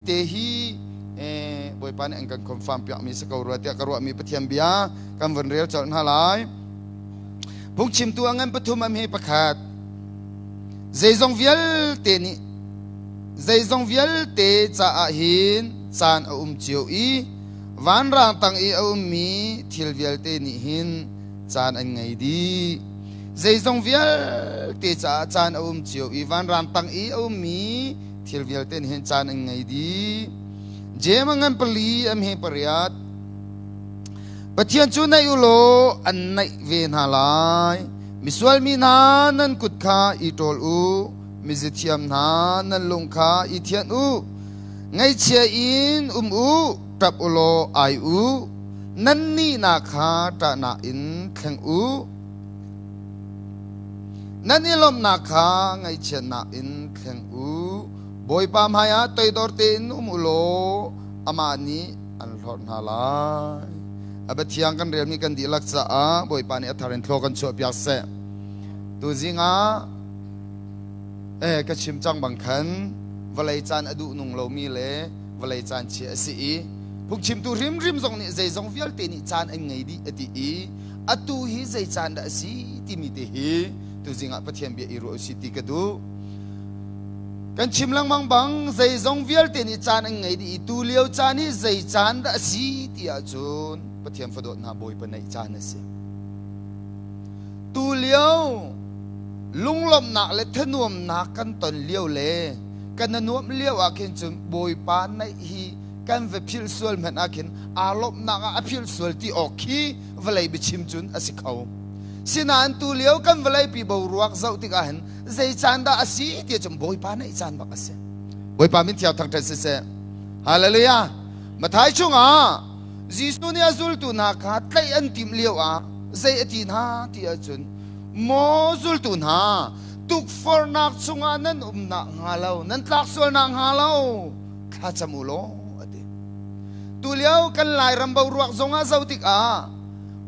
Te hi Bawipa nih an kan confirm piakmi si ko rua tiah ka ruahmi Pathian bia kan vun rel colh hna lai. Phungchimtu a ngan pathum am hi pakhat. Zeizong vialte nih zeizong vialte caah hin caan a um cio i vanrang tang i a ummi thil vialte nih hin caan an ngei dih. Zeizong vialte caah caan a um cio i vanrang tang i a ummi thil vialte nih hin caan an ngei dih. Jem a ngan pali am he pariat. Pathian cu naih u law an naih ve hna lai. Misual mi hna nan kut kha i ṭawl u. Mizithiam hna nan lung kha i thianh u. Ngaihchia in um u, ṭap u law ai u. Nan nihnak kha ṭahnak in thleng u. Nan i lawmhnak kha ngaihchiatnak in thleng u. Bawipa hmaiah toidor tein um u law amah nih an hlorh hna lai. A biathiang kan relmi kan dihlak caah Bawipa nih a thar in thlaw kan chuahpiak seh. Tuzing ah eh, ka chim cang bang khan vawlei caan a duh nung lomi le vawlei caan chia a si i phungchimtu hrimhrim zong nih zeizong vialte nih caan an ngei dih a ti i atu hi zei caan dah a si timi te hi tuzing ah Pathian bia i ruah usih ti ka duh. Kan chim lengmang bang zeizong vialte nih caan an ngei dih i tu lio caan hi zei caan dah a si ti ahcun Pathian fadawt hna Bawipa neih caan a si. Tu lio lunglawmhnak le thanuamnak kan ton lio le kan a nuamh lio ah khin cun Bawipa naih hi kan va philh sual hmanh ah khin aa lawmhnak ah a philh sual ti awk khi vawlei biachim cun a si kho. Sinain tu lio kan vawleipi boruak zoh tikah hin zei caan dah a si ti cun Bawipa neih caan bak a si. Bawipa min thiang thangṭhat siseh. Hallelujah. Mathai chungah Jesuh nih a zultu hna kha tlaih an timh lio ah zei a ti hna ti ahcun maw zultu hna tukforhnak chungah nan um nak hnga lo nan tlak sual nak hnga lo thlacam u law a ti. Tulio kan Lairam boruak zongah zoh tikah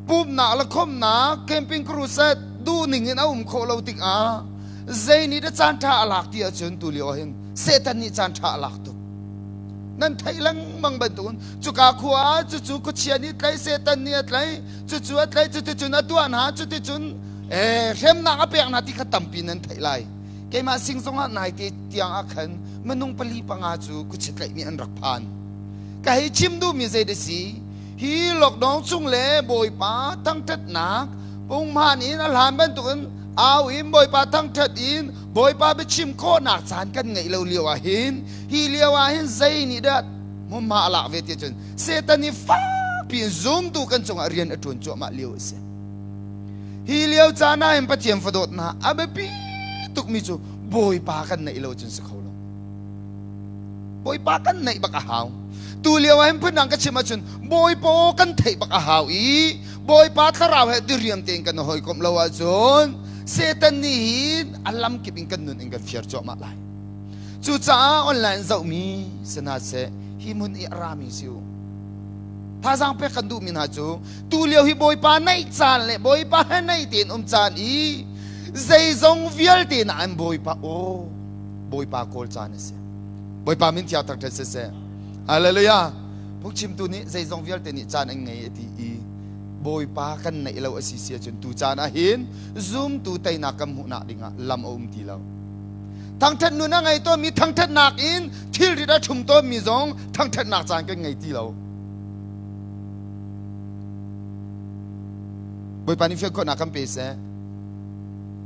pumhnak le khomhnak camping crusade duhning in a um khawh lo tikah zei nih dah caan ṭha a lak ti ahcun tulio ah hin Satan nih caan ṭha a lak tuk. Nan theih lengmang bantukin cuka khua ah cucu khuachia nih tlai Satan nih a tlai cucu a tlai cuticun a tuah hna cuticun hremnak a pek hna ti kha tampi nan theih lai. Keimah sing zongah naite tiang ah khan minung pali panga cu khuachia tlaihmi an rak phan. Ka hei chim duhmi zei dah si? Hi lockdown chung le Bawipa thangṭhatnak punghman in a hlan bantukin au in Bawipa thangṭhat in Bawipa biachim khawhnak caan kan ngeih lo lio ah hin hi lio ah hin zei nih dah hmunhma a lak ve ti cun Satan nih fakpi in zumtu kan cungah rian a ṭuan cuahmah lio a si. Hi lio caan ah hin Pathian fadawtnak a biapi tukmi cu Bawipa kan neih lo cun si kho lo. Bawipa kan neih bak a hau. Tu lio ah hin phundang ka chim ahcun Bawipa aw kan theih bak a hau i Bawipa thlarau he diriam tein kan hawikomh lo ahcun Satan nih hin a lamkip in kan nun in kan fiar cuahmah lai. Cucaah online zohmi si hna seh hi hmun i a rami si u. Thazaang pek kan duhmi hna cu tu lio hi Bawipa naih caan le Bawipa he naih tein um caan i zeizong vialte na an Bawipa aw Bawipa kawl caan a si. Bawipa min thiang thangṭhat siseh. Hallelujah. Phungchimtu nih zeizong vialte nih caan an ngei a ti i Bawipa kan neih lo a si si ahcun tu caan ah hin zumtu teinak kan hmuhnak dingah lam a um ti lo. Thangṭhat nun a ngei tawnmi thangṭhatnak in thilrit a ṭhum tawnmi zong thangṭhatnak caan kan ngei ti lo. Bawipa nih fian khawhnak kan pe seh.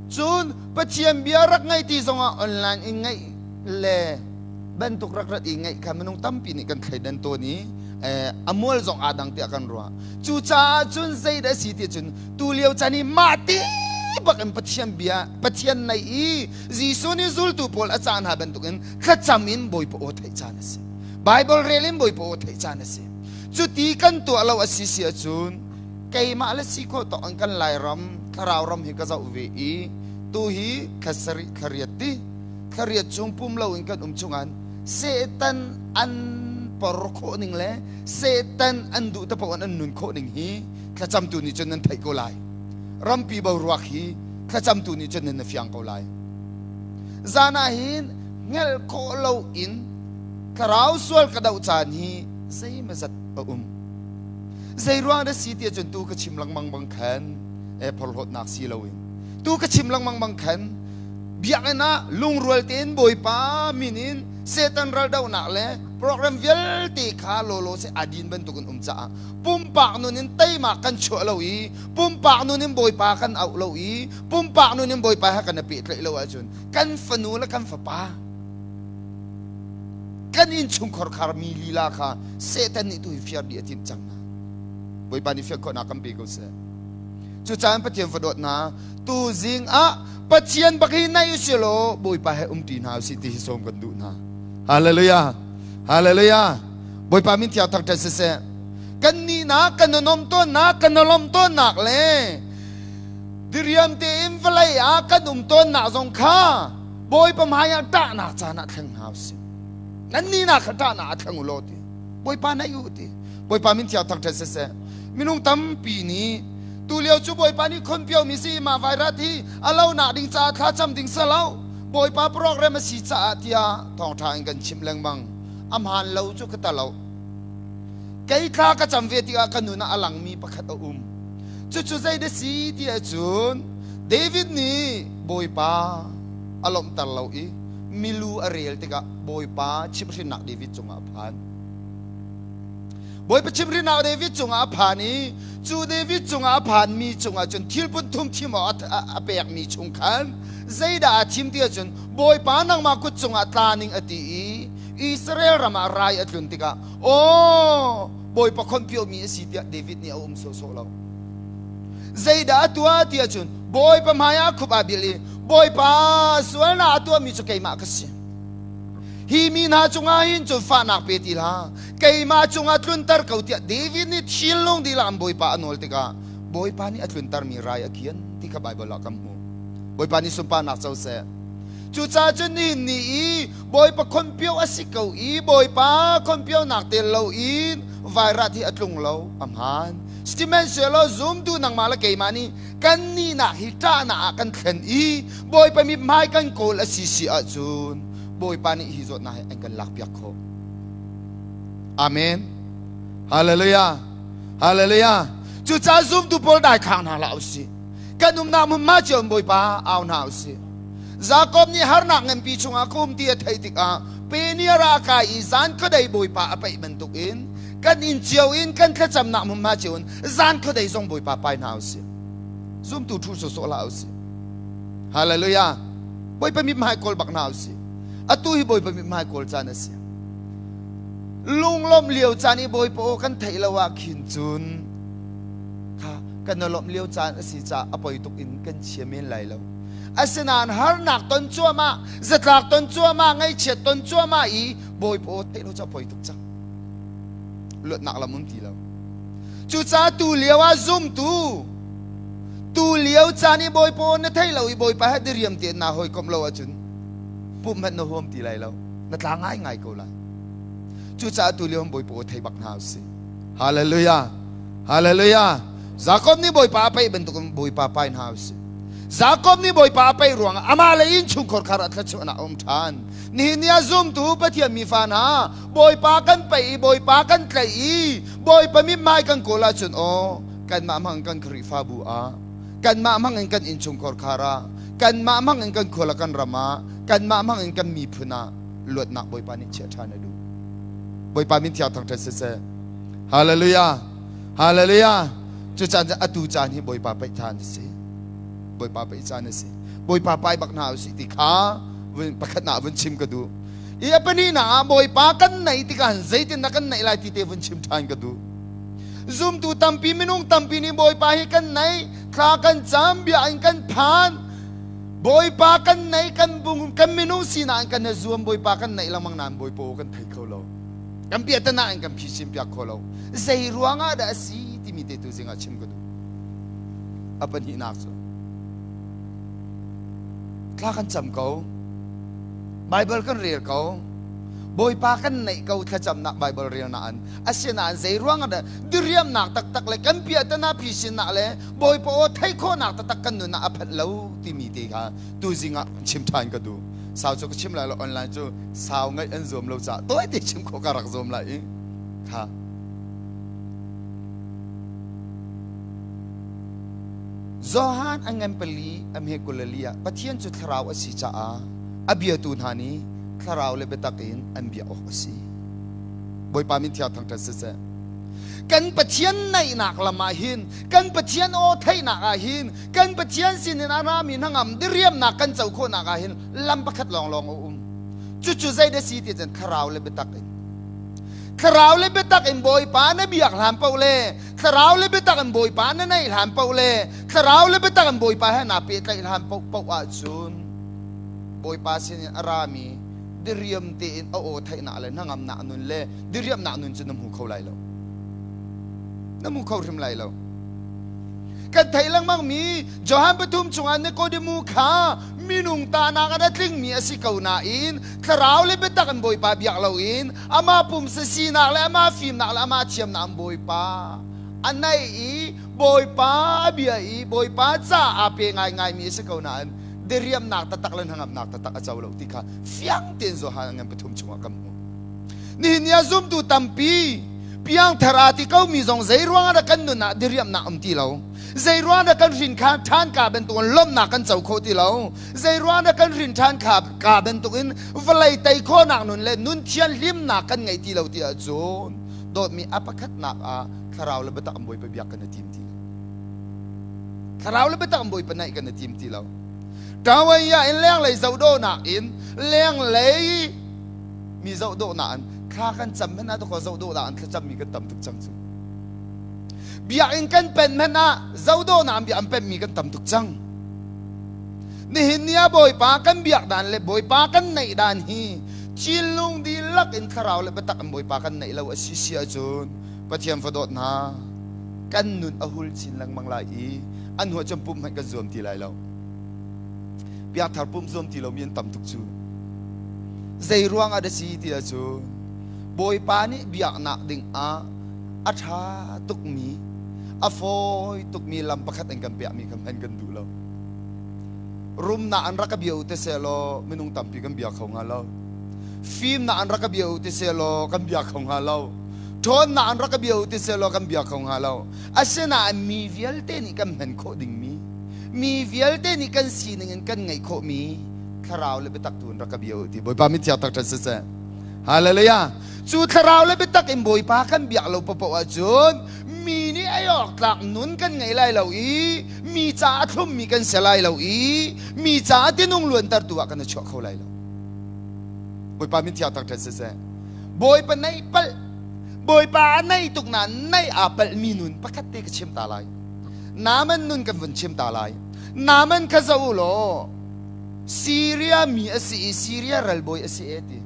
Cun Pathian bia rak ngaih ti zongah online in ngaih le bantuk rak rat i ngaih kha minung tampi nih kan thleidan tawn i a mual zong aa dang tiah kan ruah. Cucaah cun zeidah a si ti cun tu lio caan i mah ti bak in Pathian bia Pathian nei i Jesuh nih zultu pawl a cah hna bantukin thlacam in Bawipa aw theih caan a si. Bible rel in Bawipa aw theih caan a si. Cuti kan tuah lo a si si ahcun keimah le si khawh tawk in kan Lairam thlarau ram hi ka zoh ve i tu hi thla sarih thla riat ti thla riat chung pum lo in kan um chungan Satan an por khawh ning le Satan an duh te paoh an nun khawh ning hi thlacamtu nih cun nan theih ko lai rampi boruak hi thlacamtu nih cun nan fiang ko lai zan ah hin hngelh khawh lo in. Thlarau sual ka doh caan hi zeimazat a um. Zei ruang dah si ti ahcun tu ka chim lengmang bang khan e phorhlawtnak si loin tu ka chim lengmang bang khan biakinn ah lungrual tein Bawipa min in Satan raldohnak le program vialte kha lawlaw se adin bantukin um caah pumpak nun in teimak kan chuah lo i pumpak nun in Bawipa kan auh lo i pumpak nun in Bawipa he kan i pehtlaih lo ahcun kan fanu le kan fapa kan innchungkhar khar mi lila kha Satan nih tu hi fiar dih a timh cang hna. Bawipa nih fial khawhnak kan pe ko seh. Cucaah Pathian fadawt hna tu zing ah Pathian bak hi naih usih law Bawipa he umṭi hna usih ti hi sawm kan duh hna. Hallelujah. Hallelujah. Bawipa min thiang thangṭhat siseh. Kan nihnak, kan nunom tawnnak, kan lawm tawnnak le diriam tein vawlei ah kan um tawnnak zong kha Bawipa hmai ah ṭahnak caan ah thleng hna usih. Nan nihnak kha ṭahnak ah thleng u law ti. Bawipa naih u ti. Bawipa min thiang thangṭhat siseh. Minung tampi nih tulio cu Bawipa nih khonpiomi si mah vairat hi a lonak ding caah thlacam ding si lo. Bawipa program a si caah tiah thawngṭha in kan chimh lengmang. A hmaan lo cu ka ta lo. Kei thla ka cam ve tikah ka nun ah a langmi pakhat a um. Cucu zei dah si ti ahcun David nih Bawipa a lawmhter lo i milu a rel tikah Bawipa chimhhrinnak David cungah a phan. Bawipa chimhhrinnak David cungah a phan i cu David cungah a phanmi cungah cun thil phun thum thim awk a pekmi chung khan zeidah aa thim ti ahcun Bawipa nangmah kut cungah tla ning a ti i Israel ram ah rai a tlun tikah aw Bawipa khonpiomi a si tiah David nih a um sawhsawh lo. Zeidah a tuah ti ahcun Bawipa hmaiah khup aa bil i Bawipa sualnak a tuahmi cu keimah ka si. Hi mi hna cungah hin cun fahnak pe ti hlah. Keimah cungah tlunter ko tiah David nih thinlung dihlak in Bawipa a nawl tikah Bawipa nih a tluntermi rai a kian ti kha Baibal ah kan hmuh. Bawipa nih sunparnak co seh. Cucaah cun nihin ni i Bawipa khonpio a si ko i Bawipa khonpionak tel loin vairat hi a tlung lo a hmaan. Sihmanhsehlaw zumtu nangmah le keimah nih kan nihnak hi ṭahnak ah kan thlen i Bawipa mithmai kan kawl a si si ahcun Bawipa nih hi zawtnak hi an kan lakpiak khawh. Amen. Hallelujah. Hallelujah. Cucaah zumtu pawl daithlang hna hlah usih. Kan umnak hmunhma cio in Bawipa au hna usih. Jakob nih harnak nganpi chungah ka um ti a theih tikah Peniel ah a kai i zan khuadei Bawipa a paih bantukin kan inn cio in kan thlacamnak hmunhma cio in zan khuadei zong Bawipa pai hna usih. Zumtu ṭhu sawsawh hlah usih. Hallelujah. Bawipa mithmai kawl bak hna usih. Atu hi Bawipa mithmai kawl caan a si. Lunglawmh lio caan i Bawipa aw kan theih lo ah khin cun kha kan i lawmh lio caan a si caah a poi tuk in kan chia men lai lo. Asinain harnak ton cuahmah, zatlak ton cuahmah, ngaihchiat ton cuahmah i Bawipa aw theih lo cu a poi tuk cang. Luatnak lam um ti lo. Cucaah tu lio ah zumtu, tu lio caan i Bawipa aw na thei lo i Bawipa he diriam tein naa hawikomh lo ahcun pumh hmanh na huam ti lai lo. Na tla ngaingai ko lai. Cucaah tu lio Bawipa aw thei bak hna usih. Hallelujah. Hallelujah. Jakob nih Bawipa a paih bantukin Bawipa pai hna usih. Jakob nih Bawipa a paih ruangah amah le innchungkhar khar ah thluachuahnak a um ṭhan. Nihin ni ah zumtu Pathian mifa hna Bawipa kan paih i Bawipa kan tlaih i Bawipa mithmai kan kawl ahcun aw kanmah hmang kan Khrihfabu ah kanmah hmang in kan innchungkhar khar ah kanmah hmang in kan khua le kan ram ah kanmah hmang in kan miphun ah luatnak Bawipa nih chiah ṭhan a duh. Bawipa min thiang thangṭhat siseh. Hallelujah. Hallelujah. Cu caan atu caan hi Bawipa paih caan a si. Bawipa paih caan a si. Bawipa pai bak hna usih ti kha pakhat na vun chim ka duh. I a pahnihnak ah Bawipa kan naih tikah zeitin dah kan naih lai ti te vun chim ṭhan ka duh. Zumtu tampi minung tampi nih Bawipa hi kan naih, thla kan cam, bia in kan phan. Bawipa kan naih, kan bung, kan minung sinak in kan i zuam, Bawipa kan naih lengmang nain Bawipa aw kan thei kho lo. Kan piahtana in kan phisin piak kho lo. Zei ruangah dah a si timi te tu zingah chim ka duh. A pahnihnak cu thla kan cam ko. Bible kan rel ko. Bawipa kan neih ko thlacamnak Bible relnak an. Asinain zei ruangah dah diriamnak taktak le kan piahtana phisinnak le Bawipa aw theih khawhnak taktak kan nun ah a phanh lo timi te kha tu zingah chim ṭhan ka duh. Sau cu ka chim lai lo online cu sau ngaih an zuam lo caah tawite chim khawh ka rak zuam lai i kha Johan a ngan pali a hme kulali ah Pathian cu thlarau a si caah a biatu hna nih thlarau le biatak in an biak awk a si. Bawipa min thiang thangṭhat siseh. Kan Pathian naihnak lam ah hin, kan Pathian aw theihnak ah hin, kan Pathian sinin a rami hnangam diriamnak kan co khawhnak ah hin lam pakhat lawnglawng a um. Cucu zeidah si ti cun thlarau le biatak in. Thlarau le biatak in Bawipa na biak hlan paoh le thlarau le biatak in Bawipa na naih hlan paoh le thlarau le biatak in Bawipa he naa pehtlaih hlan paoh paoh ahcun Bawipa sinin a rami diriam tein a aw theihnak le hnangamnak nun le diriamnak nun cu na hmu kho lai lo. Na hmu kho hrim lai lo. Kan theih lengmang mi Johan pathum chungah Nikodemu kha minung tahnak ah a tlingmi a si ko nain thlarau le biatak in Bawipa biak loin amah pumsa sinak le amah fimnak le amah thiamnak in Bawipa a naih i Bawipa a bia i Bawipa ca aa pe ngaingaimi a si ko nain diriamnak taktak le hnangamnak taktak a co lo ti kha fiang tein Johan ngan pathum chungah kan hmuh. Nihin ni ah zumtu tampi piangthar aa ti komi zong zei ruangah dah kan nun ah diriamnak um ti lo? Zei ruangah dah kan hrin kha ṭhan ka bantukin lawmhnak kan co kho ti lo? Zei ruangah dah kan hrin ṭhan kha ka bantukin vawlei tei khawhnak nun le nun thianhlimnak kan ngei ti lo ti ahcun dawtmi a pakhatnak ah thlarau le biatak an Bawipa biak kan i tim ti lo. Thlarau le biatak an Bawipa naih kan i tim ti lo. Ṭawai in lenglei zohdawhnak in lenglei mi zohdawhnak an thla kan cam hmanh ah dakaw zohdawhnak an thlacam mi kan tam tuk cang cu. Biakinn kan pen hmanh ah zohdawhnak an bia an penmi kan tam tuk cang. Nihin ni ah Bawipa kan biak dan le Bawipa kan neih dan hi thinlung dihlak in thlarau le biatak in Bawipa kan neih lo a si si ahcun Pathian fadawt hna kan nun a hul chin lengmang lai i an hnuah cun pumh hmanh kan zuam ti lai lo. Biakthar pumh zuam ti lomi an tam tuk cu. Zei ruang ah dah si ti ahcun Bawipa nih biaknak ding ah a ṭha tukmi, a fawi tukmi lam pakhat an kan piahmi kha hman kan duh lo. Rumnak an rak ka bia u te sehlaw minung tampi kan bia kho hnga lo. Fimnak an rak ka bia u te sehlaw kan bia kho hnga lo. Ṭhawnnak an rak ka bia u te sehlaw kan bia kho hnga lo. Asinain mi vialte nih kan hman khawh dingmi, mi vialte nih kan sining in kan ngeih khawhmi thlarau le biatak tu in rak ka bia u ti Bawipa min thiang tak ṭhat siseh. Hallelujah. Cu thlarau le biatak in Bawipa kan biak lo paoh ahcun mi nih ei awk tlak nun kan ngei lai lo i mi caah thlummi kan si lai lo i mi caah tinung luantertu ah kan i chuah kho lai lo. Bawipa min thiang tak ṭhat siseh. Bawipa neih palh Bawipa a nei tuk nain neih aa palhmi nun pakhat te ka chim ta lai. Naaman nun kan vun chim ta lai. Naaman kha zoh u law Syria mi a si i Syria ralbawi a si e ti.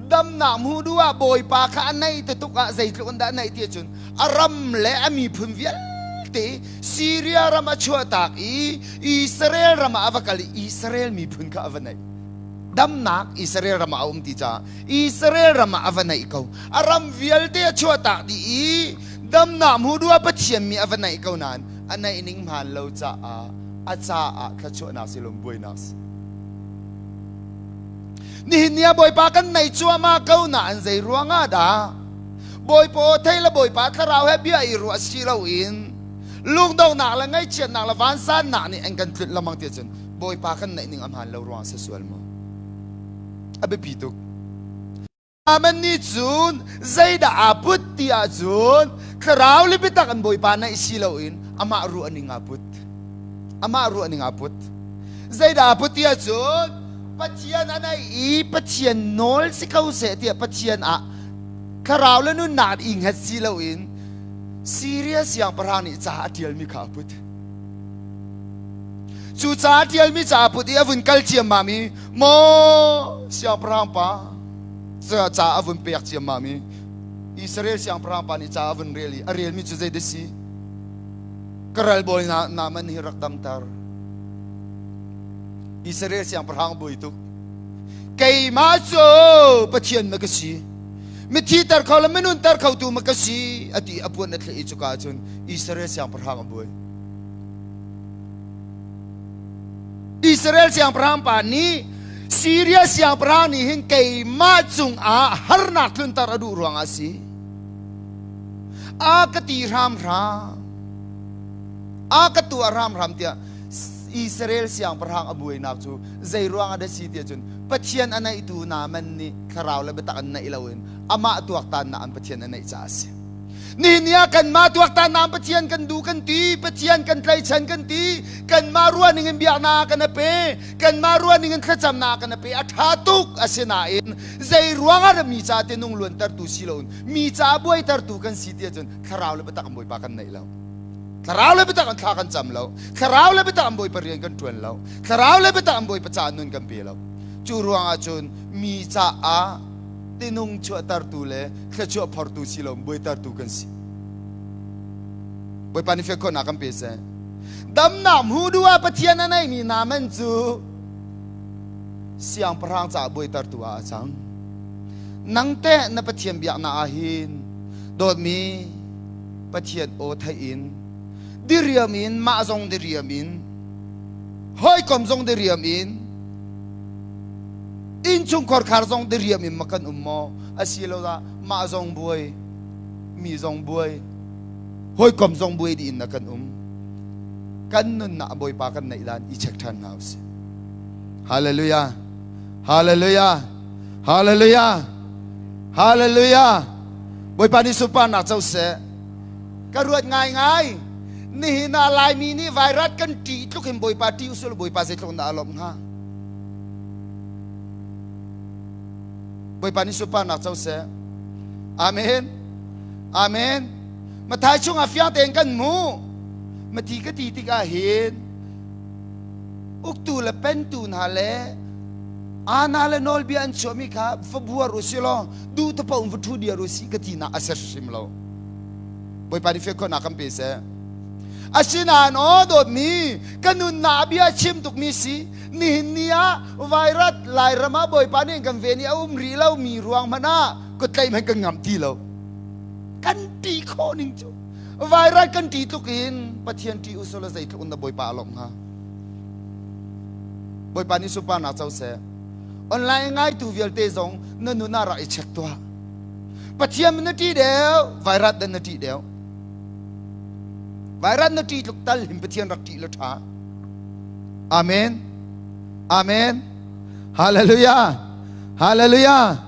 Damnak hmuh duh ah Bawipa kha a naih te tuk ah zeitluk in dah a naih ti ahcun a ram le a miphun vialte Syria ram a chuahtak i Israel ram ah a va kal i Israel miphun kha a va naih. Damnak Israel ram ah a um ti caah Israel ram ah a va naih ko. A ram vialte a chuahtak dih i damnak hmuh duh ah Pathian mi a va naih ko nain a naih ning hmaan lo caah a caah thluachuahnak si lo buainak si. Nihin ni ah Bawipa kan nei cuahmah ko nain zei ruangah dah Bawipa aw thei le Bawipa thlarau he bia i ruah si loin lungdonghnak le ngaihchiatnak le vansannak nih an kan tlunh lengmang ti ahcun Bawipa kan naih ning a hmaan lo ruangah si sual maw? A biapi tuk. Amen nih cun zeidah aa put ti ahcun thlarau le biatak in Bawipa naih si loin amah ruah ning aa put. Amah ruah ning aa put. Zeidah aa put ti ahcun Pathian a naih i Pathian nawl si ko seh tiah Pathian ah thlarau le nunnak i hngat si loin Syria siangpahrang nih ca a ṭialmi kha a put. Cu ca a ṭialmi ca a put i a vun kal ciammam i maw siangpahrang pa ca a vun pek ciammam i Israel siangpahrang pa nih ca a vun rel i a relmi cu zei dah si ka ralbawi Naaman hi rak damter Israel siangpahrang bawi tuk keimah cu Pathian ma ka si mithi ter kho le minun ter kho tu ma ka si a ti a puan a thleh i cuka cun Israel siangpahrang a buai Israel siangpahrang pa nih. Siria siangpahrang nih hin keimah cungah harnak tlunter a duh ruangah a si. A ka ti hramhram, a ka tuah hramhram tiah Israel siangpahrang a buainak cu zei ruangah dah si tiah cun Pathian a naihtu Naaman nih thlarau le biatak an naih loin amah tuaktannak an Pathian a naih caah a si. Nihin ni ah kanmah tuaktannak Pathian kan duh kan ti, Pathian kan tlaichan kan ti, kanmah ruahning in biaknak kan pe, kanmah ruahning in thlacamnak kan pe, a ṭha tuk. Asinain zei ruangah dah mi ca tinung luantertu si loin mi ca buaitertu kan si ti ahcun thlarau le biatak an Bawipa kan neih lo. Thlarau le biatak an thla kan cam lo. Thlarau le biatak an Bawipa rian kan ṭuan lo. Thlarau le biatak an Bawipa ca nun kan pe lo. Cu ruangah cun mi caah tinung chuahtertu le thluachuah phortu si lo buaitertu kan si. Bawipa nih fek khawhnak kan pe seh. Damnak hmu duh ah Pathian a neihmi Naaman cu siangpahrang caah buaitertu ah a cang. Nang teh na Pathian biaknak ah hin dawtmi Pathian aw theih in diriam in mah zong diriam in hawikom zong diriam in innchungkhar khar zong diriam in ma kan um maw asiloah mah zong buai mi zong buai hawikom zong buai dih in na kan um kan nunnak Bawipa kan neih dan i check ṭhan hna usih. Hallelujah. Hallelujah. Hallelujah. Hallelujah. Bawipa nih sunparnak co seh. Ka ruat ngaingai. Nihin ah Laimi nih vairat kan ṭih tluk in Bawipa ṭih usul Bawipa zeitluk in dah a lawmh hnga. Bawipa nih sunparnak co seh. Amen. Amen. Mathai chungah fiang tein kan hmuh. Mati ka ti tikah hin uktu le pentu hna le ana le nawlbia an chuahmi kha va buar u si law duh te paoh va ṭhu diar u si ka ti nak a si hrim lo. Bawipa nih fiang kan pe seh. Asinain aw dawtmi ka nunnak bia chim tukmi si nihin ni ah vairat Lairam ah Bawipa nih kan ven i a um rih lo mi ruang hmanh ah kutlaih hmanh kan ngamh ti lo. Kan ṭih khawh ning cu vairat kan ṭih tluk in Pathian ṭih usulaw zeitluk in dah Bawipa a lawmh hnga. Bawipa nih sunparnak co seh. Online ngaitu vialte zong na nun ah rak i check tuah. Pathian na ṭih deuh, vairat dan na ṭih deuh. Vairat na ṭih tluk tal hin Pathian rak ṭih la ṭha. Amen. Amen. Hallelujah. Hallelujah.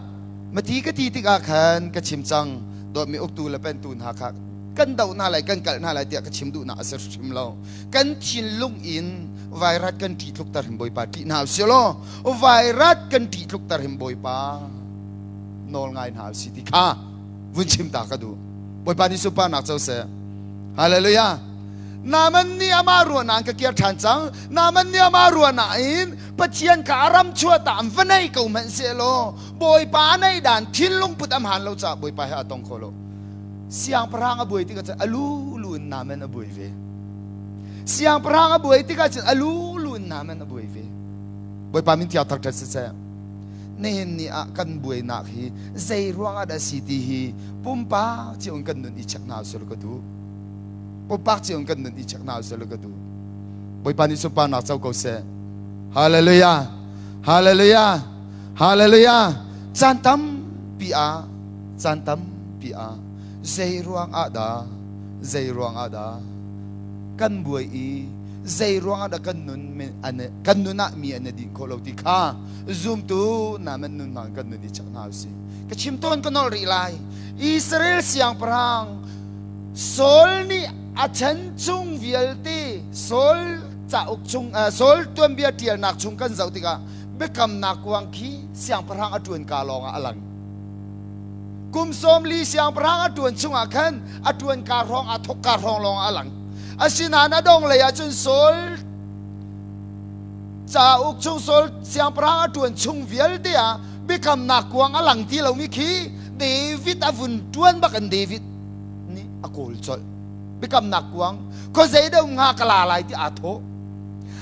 Mati ka ti tikah khan ka chim cang dawtmi uktu le pentu hna kha kan doh hna lai kan kalh hna lai tiah ka chim duhnak a si hrim lo. Kan thinlung in vairat kan ṭih tluk tar hin Bawipa ṭih hna usih law vairat kan ṭih tluk tar hin Bawipa nawl ngai hna usih ti kha vun chim ta ka duh. Bawipa nih sunparnak co seh. Hallelujah. Naaman nih amah ruahnak ka kir ṭhan cang. Naaman nih amah ruahnak in Pathian kha a ram chuah ta an va nei ko hmanh sehlaw Bawipa a neih dan thinlung put am han lo caah Bawipa he a tong kho lo. Siangpahrang a buai tikah cun a lulu in Naaman a buai ve. Siangpahrang a buai tikah cun a lulu in Naaman a buai ve. Bawipa min thiang thangṭhat siseh. Nihin ni ah kan buainak hi zei ruangah dah si ti hi pumpak cio in kan nun i check hna usih ka duh. Pumpak cio in kan nun i check hna usih ka duh. Bawipa nih sunparnak co ko seh. Hallelujah. Hallelujah. Hallelujah. Caan tampi ah, caan tampi ah zei ruang ah dah, zei ruang ah dah kan buai i zei ruang ah dah kan nun kan nun ah mi an i din khawh lo ti kha zumtu na man nun hmang kan nun i check hna usih. Ka chim tawn ka nolh rih lai. Israel siangpahrang Saul nih a chan chung vialte Saul cauk chung Saul tuanbia ṭialnak chung kan zoh tikah biakamnak kuang khi siangpahrang a ṭuan ka lawngah a lang. Kum 40 siangpahrang a ṭuan chungah khan a ṭuan ka hrawng a thok ka hrawng lawngah a lang. Asinain a dong lei ah cun Saul cauk chung Saul siangpahrang a ṭuan chung vialte ah biakamnak kuang a lang ti lomi khi David a vun ṭuan bak in David nih a kawl colh. Biakamnak kuang khuazei deuh hnga ka la lai ti aa thawh.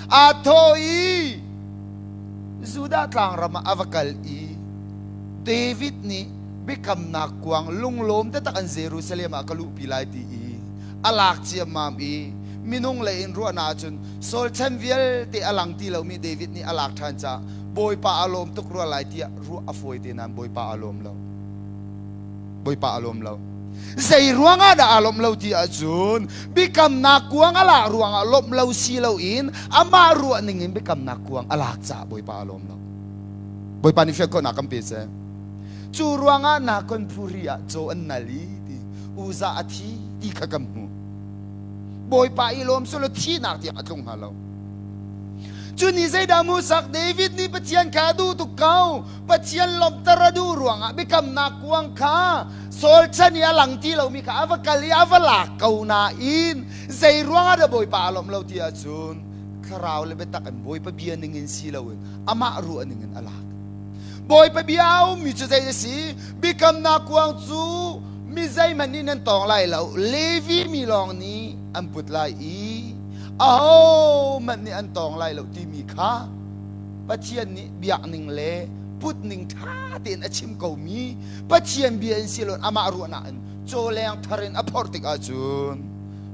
Aa thawh i Judah tlangram ah a va kal i David nih biakamnak kuang lunglawm taktak an Jerusalem ah ka luhpi lai ti i a lak ciammam i minung lei in ruahnak ahcun Saul chan vialte a lang ti lomi David nih a lak ṭhan caah. Bawipa a lawm tuk rua lai tiah ruah a fawi te nain Bawipa a lawm lo. Bawipa a lawm lo. Zei ruangah dah aa lawmh lo ti ahcun biakamnak kuang a lak ruangah lawmh lo si loin amah ruah ning in biakamnak kuang a lak caah Bawipa a lawm lo. Bawipa nih fial khawhnak kan pe seh. Cu ruangah Nakon phuri ah caw an nal i ti Uza a thi ti kha kan hmuh. Bawipa i lawm sulaw thihnak tiang a tlung hnga lo. Cu ni zeidah hmuhsak David nih Pathian kha a duh tuk ko. Pathian lawmhter a duh ruangah biakamnak kuang kha Saul chan i a lang ti lomi kha a va kal i a va lak ko nain zei ruangah dah Bawipa a lawmh lo ti ahcun thlarau le biatak in Bawipa bia ningin si loin amah ruah ningin a lak. Bawipa bia a ummi cu zei a si? Biakamnak kuang cu mi zeihmanh nih nan tawng lai lo. Levi mi lawng nih an put lai i ahohmanh nih an tawng lai lo timi kha Pathian nih biakning le putning ṭha tein a chim komi Pathian bia in si loin amah ruahnak in cawleng thar in a phorh tik ahcun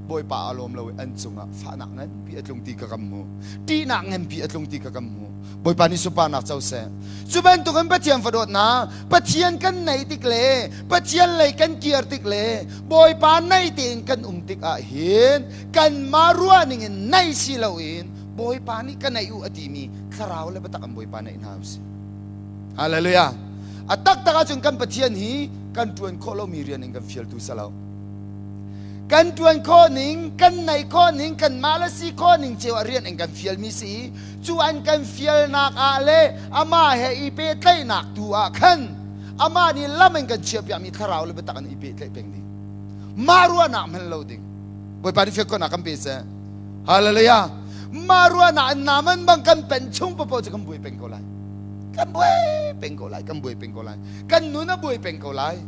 Bawipa a lawm lo i an cungah fahnak nganpi a tlung ti kha kan hmuh. Ṭihnak nganpi a tlung ti kha kan hmuh. Bawipa nih sunparnak co seh. Cu bantukin Pathian fadawtnak, Pathian kan neih tik le Pathian lei kan kir tik le Bawipa naih tein kan um tik ah hin kanmah ruah ning in naih si loin Bawipa nih ka naih u a timi thlarau le biatak an Bawipa naih hna usih. Hallelujah. A taktak ahcun kan Pathian hi kan ṭuan khawh lomi rian in kan fialtu si lo. Kan ṭuan khawh ning, kan naih khawh ning, kanmah le si khawh ning cio ah rian in kan fialmi si i cu an kan fialnak ah le amah he i pehtlaihnak tu ah khan amah nih lam in kan chiahpiakmi thlarau le biatak in i pehtlaih peng ding. Mah ruahnak hman lo ding. Bawipa nih fial khawhnak kan pe seh. Hallelujah. Mah ruahnak in naman bang kan pen chung paoh cu kan buai peng ko lai. Kan buai peng ko lai. Kan buai peng ko lai. Kan nun a buai peng ko lai.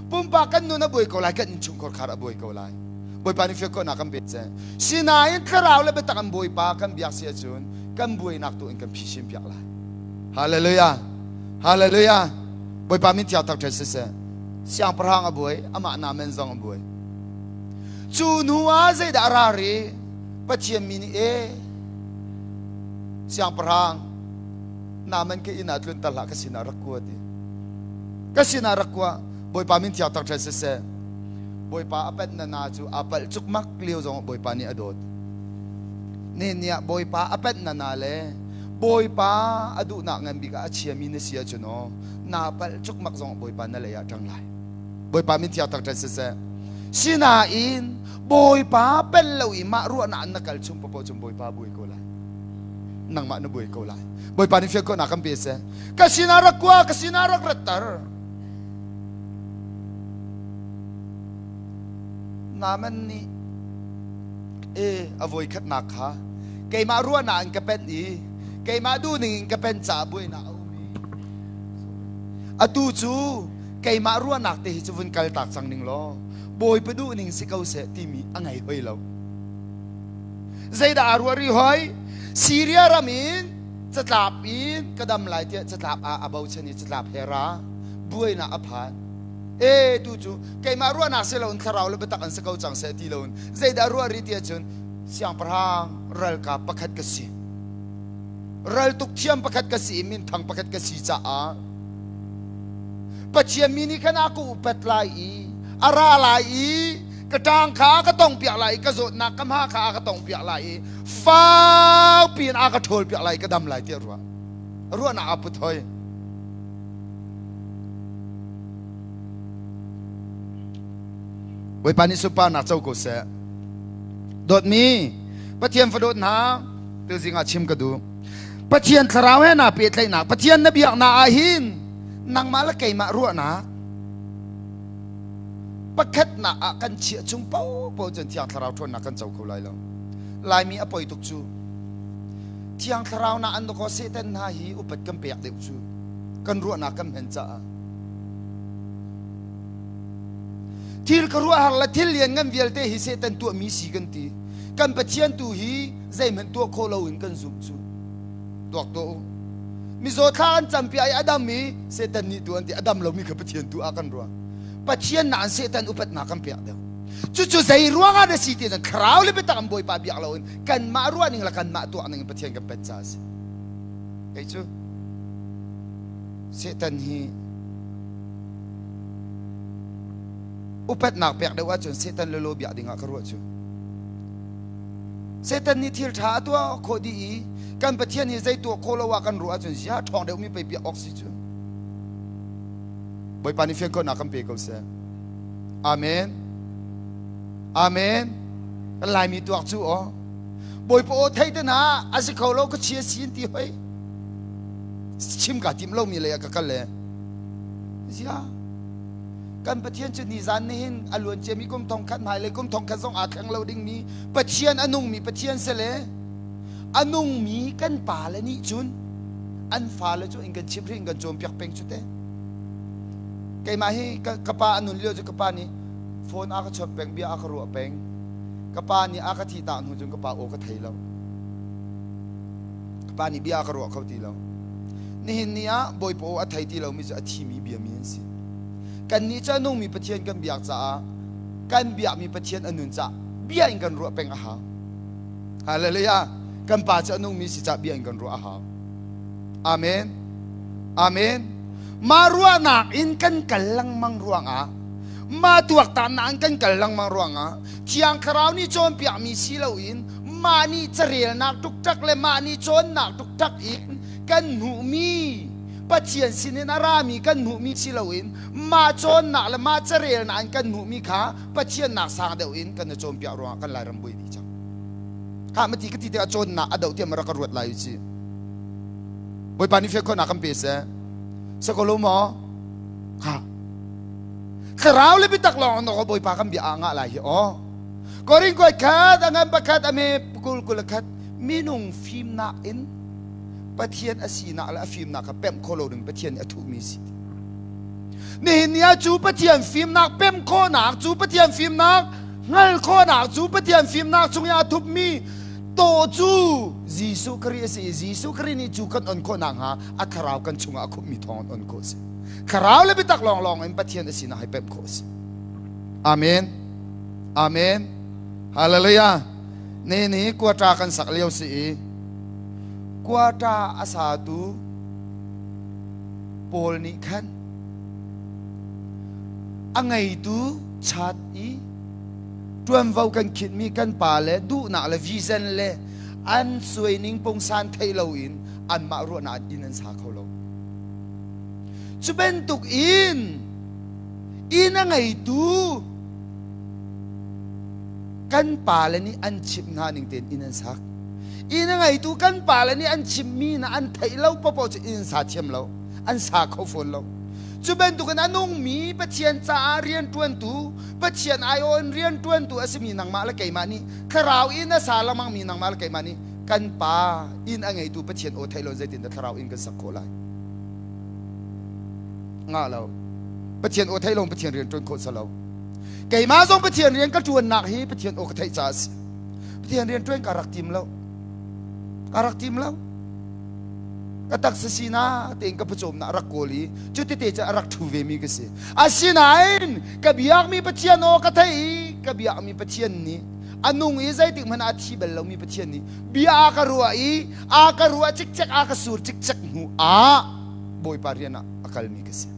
Pumpak kan nun a buai ko lai, kan innchungkhar khar a buai ko lai. Bawipa nih fial khawhnak kan pek seh. Sinain thlarau le biatak in Bawipa kan biak si ahcun kan buainak tu in kan phisin piak lai. Hallelujah. Hallelujah. Bawipa min thiang thangṭhat siseh. Siangpahrang a buai, amah namen zong a buai. Cu hnu ah zeidah a ra ri? Pathian mi nih e siangpahrang naman ka inn ah tlun ter hlah ka sinah rak kua ti. Ka sinah rak kua. Bawipa min thiang thangṭhat siseh. Bawipa a panh na na cu aa palh cukmak lio zong Bawipa nih a dawt. Ne ni ah Bawipa a panh na na le Bawipa a duhnak ngan bik ah a chiami na si ahcun aw naa palh cukmak zong Bawipa na lei ah ṭang lai. Bawipa min thiang thangṭhat siseh. Sinain Bawipa pel lo i mah ruahnak in na kal chung paoh cun Bawipa buai ko lai. Nangmah na buai ko lai. Bawipa nih fial khawhnak kan pe seh. Ka sinah rak kua, ka sinah rak ratter. Naaman nih e a voikhatnak kha keimah ruahnak in ka penh i keimah duhning in ka penh caah buainak a um i atu cu keimah ruahnak te hi cu vun kal tak cang ning law Bawipa duhning si ko seh timi a ngei hoi lo. Zeidah aa ruah rih hoi? Syria ram in catlap in ka dam lai tiah catlap ah a bochan i catlap he ra buainak a phan. E tu cu keimah ruahnak si loin thlarau le biatak an si ko cang seh ti loin zeidah ruah rih ti ahcun siangpahrang ralkap pakhat ka si. Raltuk thiam pakhat ka si i minthang pakhat ka si caah Pathian mi nih khan a ka upat lai i a ra lai i ka ṭang kha a ka tong piak lai i ka zawtnak ka hma kha a ka tong piak lai i fakpi in a ka ṭhawl piak lai i ka dam lai tiah ruah ruahnak aa put hoi. Bawipa nih sunparnak co ko seh. Dawtmi Pathian fadawt hna tuzing ah chim ka duh. Pathian thlarau he naa pehtlaihnak Pathian na biaknak ah hin nangmah le keimah ruahnak pakhatnak ah kan chiah chung paohpaoh cun Thiang Thlarau ṭhawnnak kan co kho lai lo. Laimi a poi tuk cu. Thiang Thlarau na an dakaw Satan hna hi upat kan pek deuh cu. Kan ruahnak kan hmen caah. Thil ka ruah har le thil lian ngan vialte hi Satan tuahmi si kan ti. Kan Pathian tu hi zeihmanh tuah khawh loin kan zumh cu. Tuak tuah u. Mizaw thla an campi ai a dam i Satan nih tu an ti a dam lomi kha Pathian tu ah kan ruah. Pathian na an Satan upatnak kan pek deuh. Cucu zei ruangah na si ti cun thlarau le biatak an Bawipa biak loin kanmah ruah ning le kanmah tuah ning in Pathian kan pet caah a si. Kei cu. Satan hi upatnak pek deuh ahcun Satan le lo biak dingah ka ruah cu. Satan nih thil ṭha a tuah khawh dih i kan Pathian hi zei tuah khawh lo ah kan ruah ahcun ziah ṭhawng deuhmi pei biak awk si cu. Bawipa nih fian khawhnak kan pe ko seh. Amen. Amen. Kan Laimi tuak cu aw. Bawipa aw thei te hna a si kho lo ka chia sin ti hoi. Chim ka tim lomi lei ah ka kal le. Ziah. Kan Pathian cu nizan nihin a luan ciami kum thong khat hmailei kum thong khat zong aa thleng lo dingmi Pathian a nungmi Pathian si le a nungmi kan pale nih cun an fale cu in kan chimh in kan cawnpiak peng cu te. Keimah hi ka pa a nun lio cu ka pa nih phone a ka chawnh peng bia a ka ruah peng. Ka pa nih a ka thih tak hnu cun ka pa aw ka thei lo. Ka pa nih bia a ka ruah kho ti lo. Nihin ni ah Bawipa aw a thei ti lomi cu a thimi biami an si. Kannih cu a nungmi Pathian kan biak caah kan biakmi Pathian a nun caah bia in kan ruah peng a hau. Hallelujah. Kan pa cu a nungmi si caah bia in kan ruah a hau. Amen. Amen. Mah ruahnak in kan kal lengmang ruangah mah tuaktannak in kan kal lengmang ruangah Thiang Thlarau nih cawnpiakmi si loin mah nih carelnak ṭukṭak le mah nih cawnnak ṭukṭak in kan hmuhmi Pathian sinin a rami kan hmuhmi si loin mah cawnnak le mah carelnak in kan hmuhmi kha Pathian nak sang deuh in kan i cawnpiak ruangah kan Lairam buai dih cang. Khah mati ka ti tikah cawnnak a doh tiah ma rak ka ruat lai u ci. Bawipa nih fian khawhnak kan pe seh. Sakolo maw? Ha. Thlarau le biatak lawng in Bawipa kan bia ah ngah lai hi aw. Korin kuai khat a ngan pakhat a me kul kul khat minung fimnak in Pathian a sinak le a fimnak kha pemh kho lo ding Pathian nih a thuhmi si. Nihin ni ah cu Pathian fimnak pemh khawhnak cu Pathian fimnak hngal khawhnak cu Pathian fimnak chung i aa thupmi tawh cu Jesuh Khrih a si i Jesuh Khrih nih cu kan on khawhnak hnga a thlarau kan chungah a khumhmi thawng in on khawh a si. Thlarau le biatak lawnglawng in Pathian a sinak hi pemh khawh a si. Amen. Amen. Hallelujah. Ne ni kuata kan sak lio si i kuata a satu pawl nih khan a ngeitu chat i ṭuanvo kan khinhmi kan pa le duhnak le vision le an suaining pungsan theih loin anmah ruahnak in an sa kho lo. Cu bantuk in inn a ngeitu kan pale nih an chimh hna ning tein inn an sak. Inn a ngeitu kan pale nih an chimmi na an theih lo paohpaoh cu inn sa thiam lo, an sa kho fawn lo. Cu bantukin a nungmi Pathian caah rianṭuantu, Pathian aiawh in rianṭuantu a simi nangmah le keimah nih thlarau inn a sa lengmangmi nangmah le keimah nih kan Pa inn a ngeitu Pathian aw theih lo zeitindah thlarau inn kan sak khawh lai? Ngah lo. Pathian aw theih lo Pathian rian ṭuan khawh si lo. Keimah zong Pathian rian ka ṭuannak hi Pathian aw ka theih caah a si. Pathian rian ṭuan ka rak tim lo. Ka rak tim lo. Ka taksa sinak tein ka pawcawmnak rak kawl i cutite cu a rak ṭhu vemi ka si. Asinain ka biakmi Pathian aw ka theih i ka biakmi Pathian nih a nung i zeitik hmanh ah a thi bal lomi Pathian nih bia a ka ruah i a ka ruah cikcek a ka sur cikcek hnu ah Bawipa rian ah a kalmi ka si.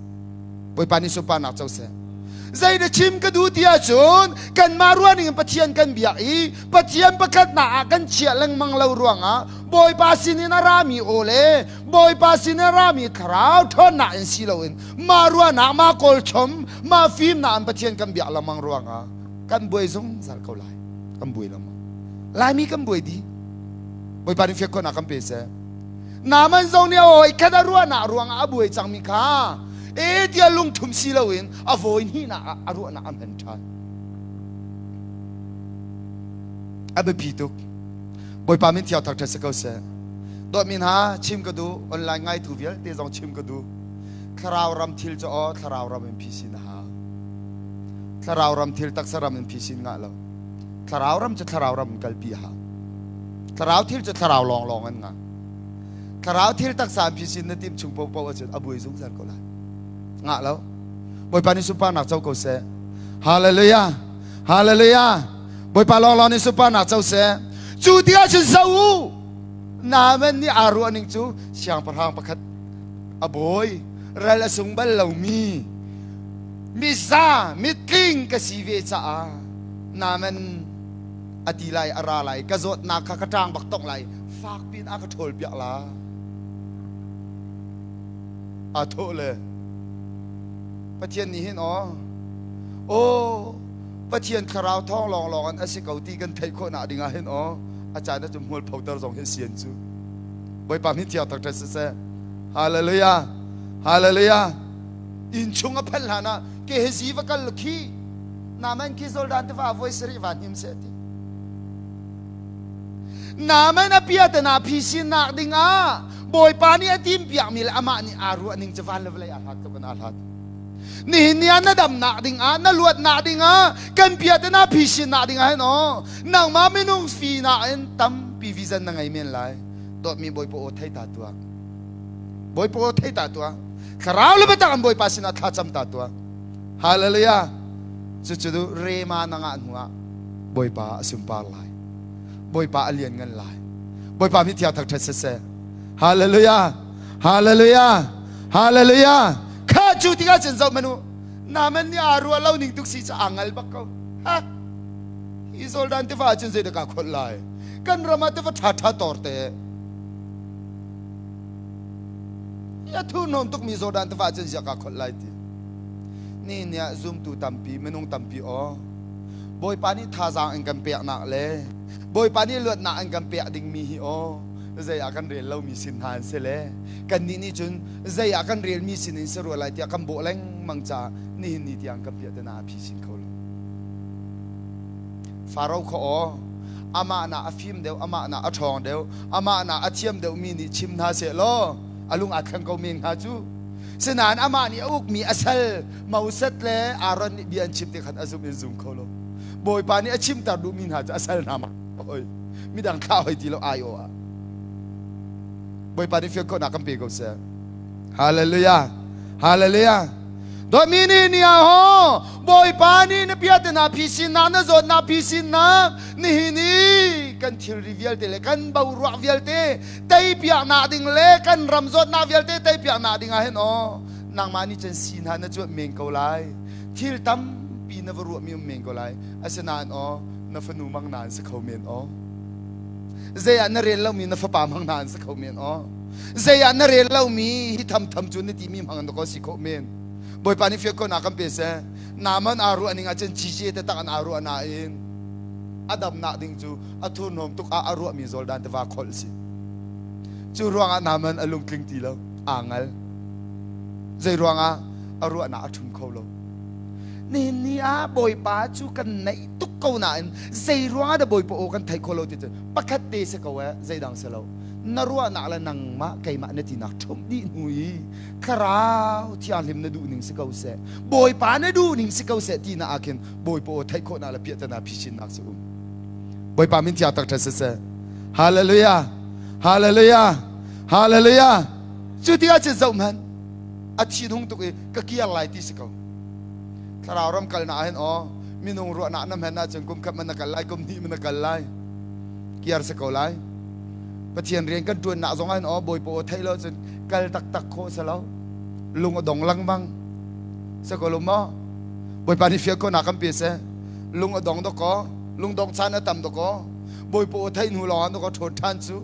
Bawipa nih sunparnak co seh. Zei na chim ka duh ti ahcun kanmah ruahning in Pathian kan biak i Pathian pakhatnak ah kan chiah lengmang lo ruangah Bawipa sinin a rami aw le Bawipa sinin a rami thlarau ṭhawnnak in si loin mah ruahnak, mah kawlchom, mah fimnak in Pathian kan biak lengmang ruangah kan buai zungzal ko lai. Kan buai lengmang. Laimi kan buai dih. Bawipa nih fiak khawhnak kan pe seh. Naaman zong nih a hawi khat a ruahnak ruangah a buai cangmi kha e tiah lungthum si loin a vawi hnihnak ah a ruahnak a hman ṭhan. A biapi tuk. Bawipa min thiang thangṭhat si ko seh. Dawtmi hna, chim ka duh, online ngaitu vialte zong chim ka duh. Thlarau ram thil cu aw thlarau ram in phisin a hau. Thlarau ram thil taksa ram in phisin ngah lo. Thlarau ram cu thlarau ram in kalpi a hau. Thlarau thil cu thlarau lawnglawng an ngah. Thlarau thil taksa an phisin na timh chung paohpaoh ahcun a buai zungzal ko lai. Ngah lo. Bawipa nih sunparnak co ko seh. Hallelujah. Hallelujah. Bawipa lawnglawng nih sunparnak co seh. Cu tikah cun zoh u. Naaman nih aa ruah ning cu siangpahrang pakhat a bawi. Ral a sung bal lomi miza mitling ka si ve caah Naaman a ti lai a ra lai ka zawtnak kha ka ṭang bak tongh lai fak piin a ka ṭhawl piak la aa thawh le Pathian nih hin aw aw Pathian thlarau thawng lawnglawng in a si ko ti kan theih khawh nak ding ah hin aw a caan ah cu hmual photer zong hi sian cu Bawipa min thiang thangṭhat siseh Hallelujah Hallelujah inn chung a phanh hlan ah Gehazi va kal khi Naaman khi Jordan tiva voi sarih va hnim seh ti Naaman a pia te na phi sinak ding ah Bawipa nih a tim piakmi le amah nih aa ruah ning cu van le vawlei aa hlat tluk in aa hlat. Nihin ni ah na damnak ding ah na luatnak ding ah kan pia te na phi sinak ding ah hin aw nangmah minung fi na in tampi vision na ngei men lai. Dawtmi Bawipa aw thei ta tuah. Bawipa aw thei ta tuah. Thlarau le biatak an Bawipa sinah thla cam ta tuah. Hallelujah. Cucu rema na ngah hnu ah Bawipa a sunpar lai. Bawipa a lian ngan lai. Bawipa mi thiang thangṭhat siseh. Hallelujah. Hallelujah. Hallelujah. Kha cu tikah cun zoh manu Naaman nih aa ruah lo ning tuk si cu aa ngal bak ko. Ha. Hi Jordan tiva ah cun zeidah kaa kholh lai? Kan ram ah tiva ṭha ṭha tor te. A thurhnawm tukmi Jordan tiva cun ziah kaa kholh lai ti. Ni ni ah zumtu tampi, minung tampi aw. Bawipa nih thazaang in kan peknak le Bawipa nih luatnak in kan pek dingmi hi aw zei ah kan rel lomi sin hna an si le kannih nih cun zei ah kan relmi sin in si rua lai tiah kan bawh lengmang caah nihin ni tiang kan piah te na a phi chin kho lo. Faro kha aw amah na a fim deuh amah na a ṭhawng deuh amah na a thiam deuhmi nih chim hna seh law a lung aa thleng ko men hnga cu sinain amah nih a ukmi a sal Moses le Aaron nih bia an chim te khan a zum in zum kho lo Bawipa nih a chimter duhmi hna cu a sal hna ma hoi midang thlah hoi ti lo ai aw ah Bawipa nih fian khawhnak kan pe ko seh Hallelujah Hallelujah Dawtmi nih ni ah ho Bawipa nih na piate na phisinnak na zawtnak phisinnak nihin i kan thilri vialte le kan boruak vialte teipiaknak ding le kan ram zawtnak vialte teipiaknak ding ah hin aw nangmah nih cun si hna na cuanh men ko lai thil tampi na va ruahmi um men ko lai asinain aw na fanu mang na an si kho men aw zei ah na rel lomi na fapa mang na an si kho men aw Zei ah na rel lomi hi thamtham cu na timi hmang na ko si khawh men. Bawipa nih fial khawhnak kan pe seh. Naaman aa ruah ning ah cun cicie te tak an aa ruah nain a damnak ding cu a thurhnawm tuk ah a ruahmi Jordan tiva kholh si. Cu ruangah Naaman a lungtling ti lo, aa ngal. Zei ruangah a ruahnak a ṭhum kho lo. Nihin ni ah Bawipa cu kan naih tuk ko nain zei ruangah dah Bawipa aw kan theih khawh lo ti cu pakhat te si ko eh, zeidang si lo. Na ruahnak le nangmah keimah na tinak ṭhumh dih hnu i thlarau thianghlim na duh ning si ko seh Bawipa na duh ning si ko seh ti na ah khin Bawipa aw theih khawhnak le piahtana phisinnak si um. Bawipa min thiang tak ṭhat siseh. Hallelujah. Hallelujah. Hallelujah. Cu tikah cun zoh hmanh a thinhung tuk i ka kiar lai ti si ko. Thlarau ram kalnak ah hin aw minung ruahnak na hman ahcun kum khat man na kal lai kum hnih man na kal lai kiar si ko lai. Pathian rian kan ṭuannak zong ah hin aw Bawipa aw theih lo cun kal taktak khawh si lo. Lung a dong lengmang. Si ko lo maw? Bawipa nih fial khawhnak kan pe seh. Lung a dong dawkaw, lungdong caan a tam dawkaw. Bawipa aw theih hnu lawng ah dawkaw ṭhawn ṭhan cu.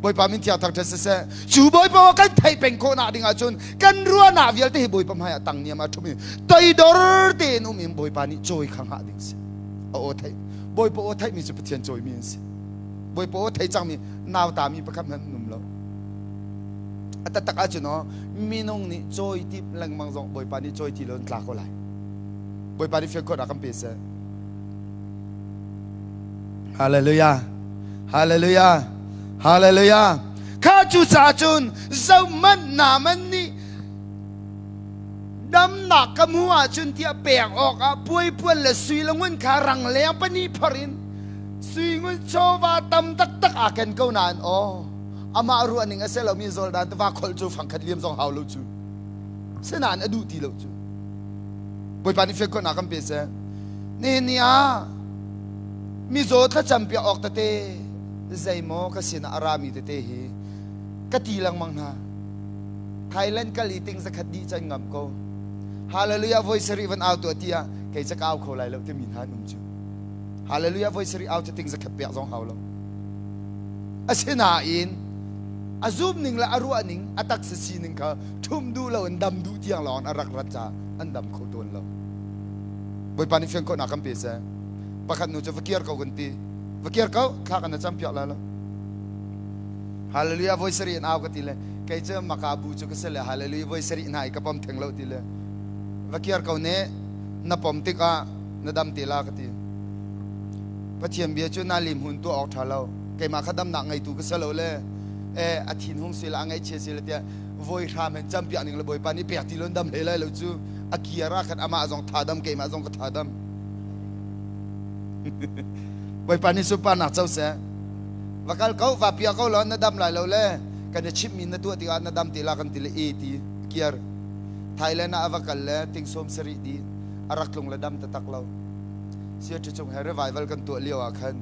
Bawipa min thiang thangṭhat siseh. Cu Bawipa aw kan theih peng khawhnak ding ahcun kan ruahnak vialte hi Bawipa hmai ah tang niam ah ṭhum in toidor tein um in Bawipa nih cawi kha hngah ding si. A aw theih. Bawipa aw theihmi cu Pathian cawimi an si. Bawipa aw thei cangmi nautami pakhat hmanh an um lo. A taktak ahcun aw minung nih cawi tip lengmang zong Bawipa nih cawi ti lo in tla ko lai. Bawipa nih fian khawhnak kan pe seh. Hallelujah. Hallelujah. Hallelujah. Kha cu caah cun zohmanh Naaman nih damnak ka hmuh ahcun tiah pek awkah puaipuan le sui le ngun kha rangleng pahnih phor in sui ngun chawva tam taktak aa ken ko nain aw amah ruah ning a si lomi Jordan tiva kholh cu fangkhat liam zong hau lo cu sinain a duh ti lo cu Bawipa nih fian khawhnak kan pe seh nihin ni ah mizaw thlacam piak awk tete zeimaw ka sinah a rami tete hi ka ti lengmang hna. Thailand kal i ting zakhat dih can ngam ko. Hallelujah voi sarih van au tuah tiah kei ca ka au kho lai lo timi hna an um cu. Hallelujah voi sarih au cu ting zakhat pek zong hau lo. Asinain a zum ning le a ruah ning a taksa sining kha ṭhum duh lo in dam duh tiang lawng a rak rat caah an dam kho tawn lo. Bawipa nih fian khawhnak kan pe seh. Pakhat nu cu va kir ko kan ti. Va kir ko, thla kan na cam piak lai lo. Hallelujah voi sarih in au ka ti le kei cu maka bu cu ka si le hallelujah voi sarih hna i ka pom theng lo ti le va kir ko ne na pom tikah na dam te la ka ti. Pathian bia cu na lim hun tuah awk ṭha lo. Keimah kha damnak ngeitu ka si lo le eh a thin hung si le a ngaihchia si le tiah voi hram hin campiak ning le Bawipa nih pek ti lo dam hlei lai lo cu a kiar ah khan amah zong tha dam keimah zong ka tha dam. Bawipa nih sunparnak co seh. Va kal ko, va pia ko law na dam lai lo le kan i chimhmi na tuah tikah na dam te la kan ti le e ti kiar. Thailand ah a va kal le ting sawm sarih di a rak tlung le dam taktak lo. Siaṭhi cung he revival kan tuah lio ah khan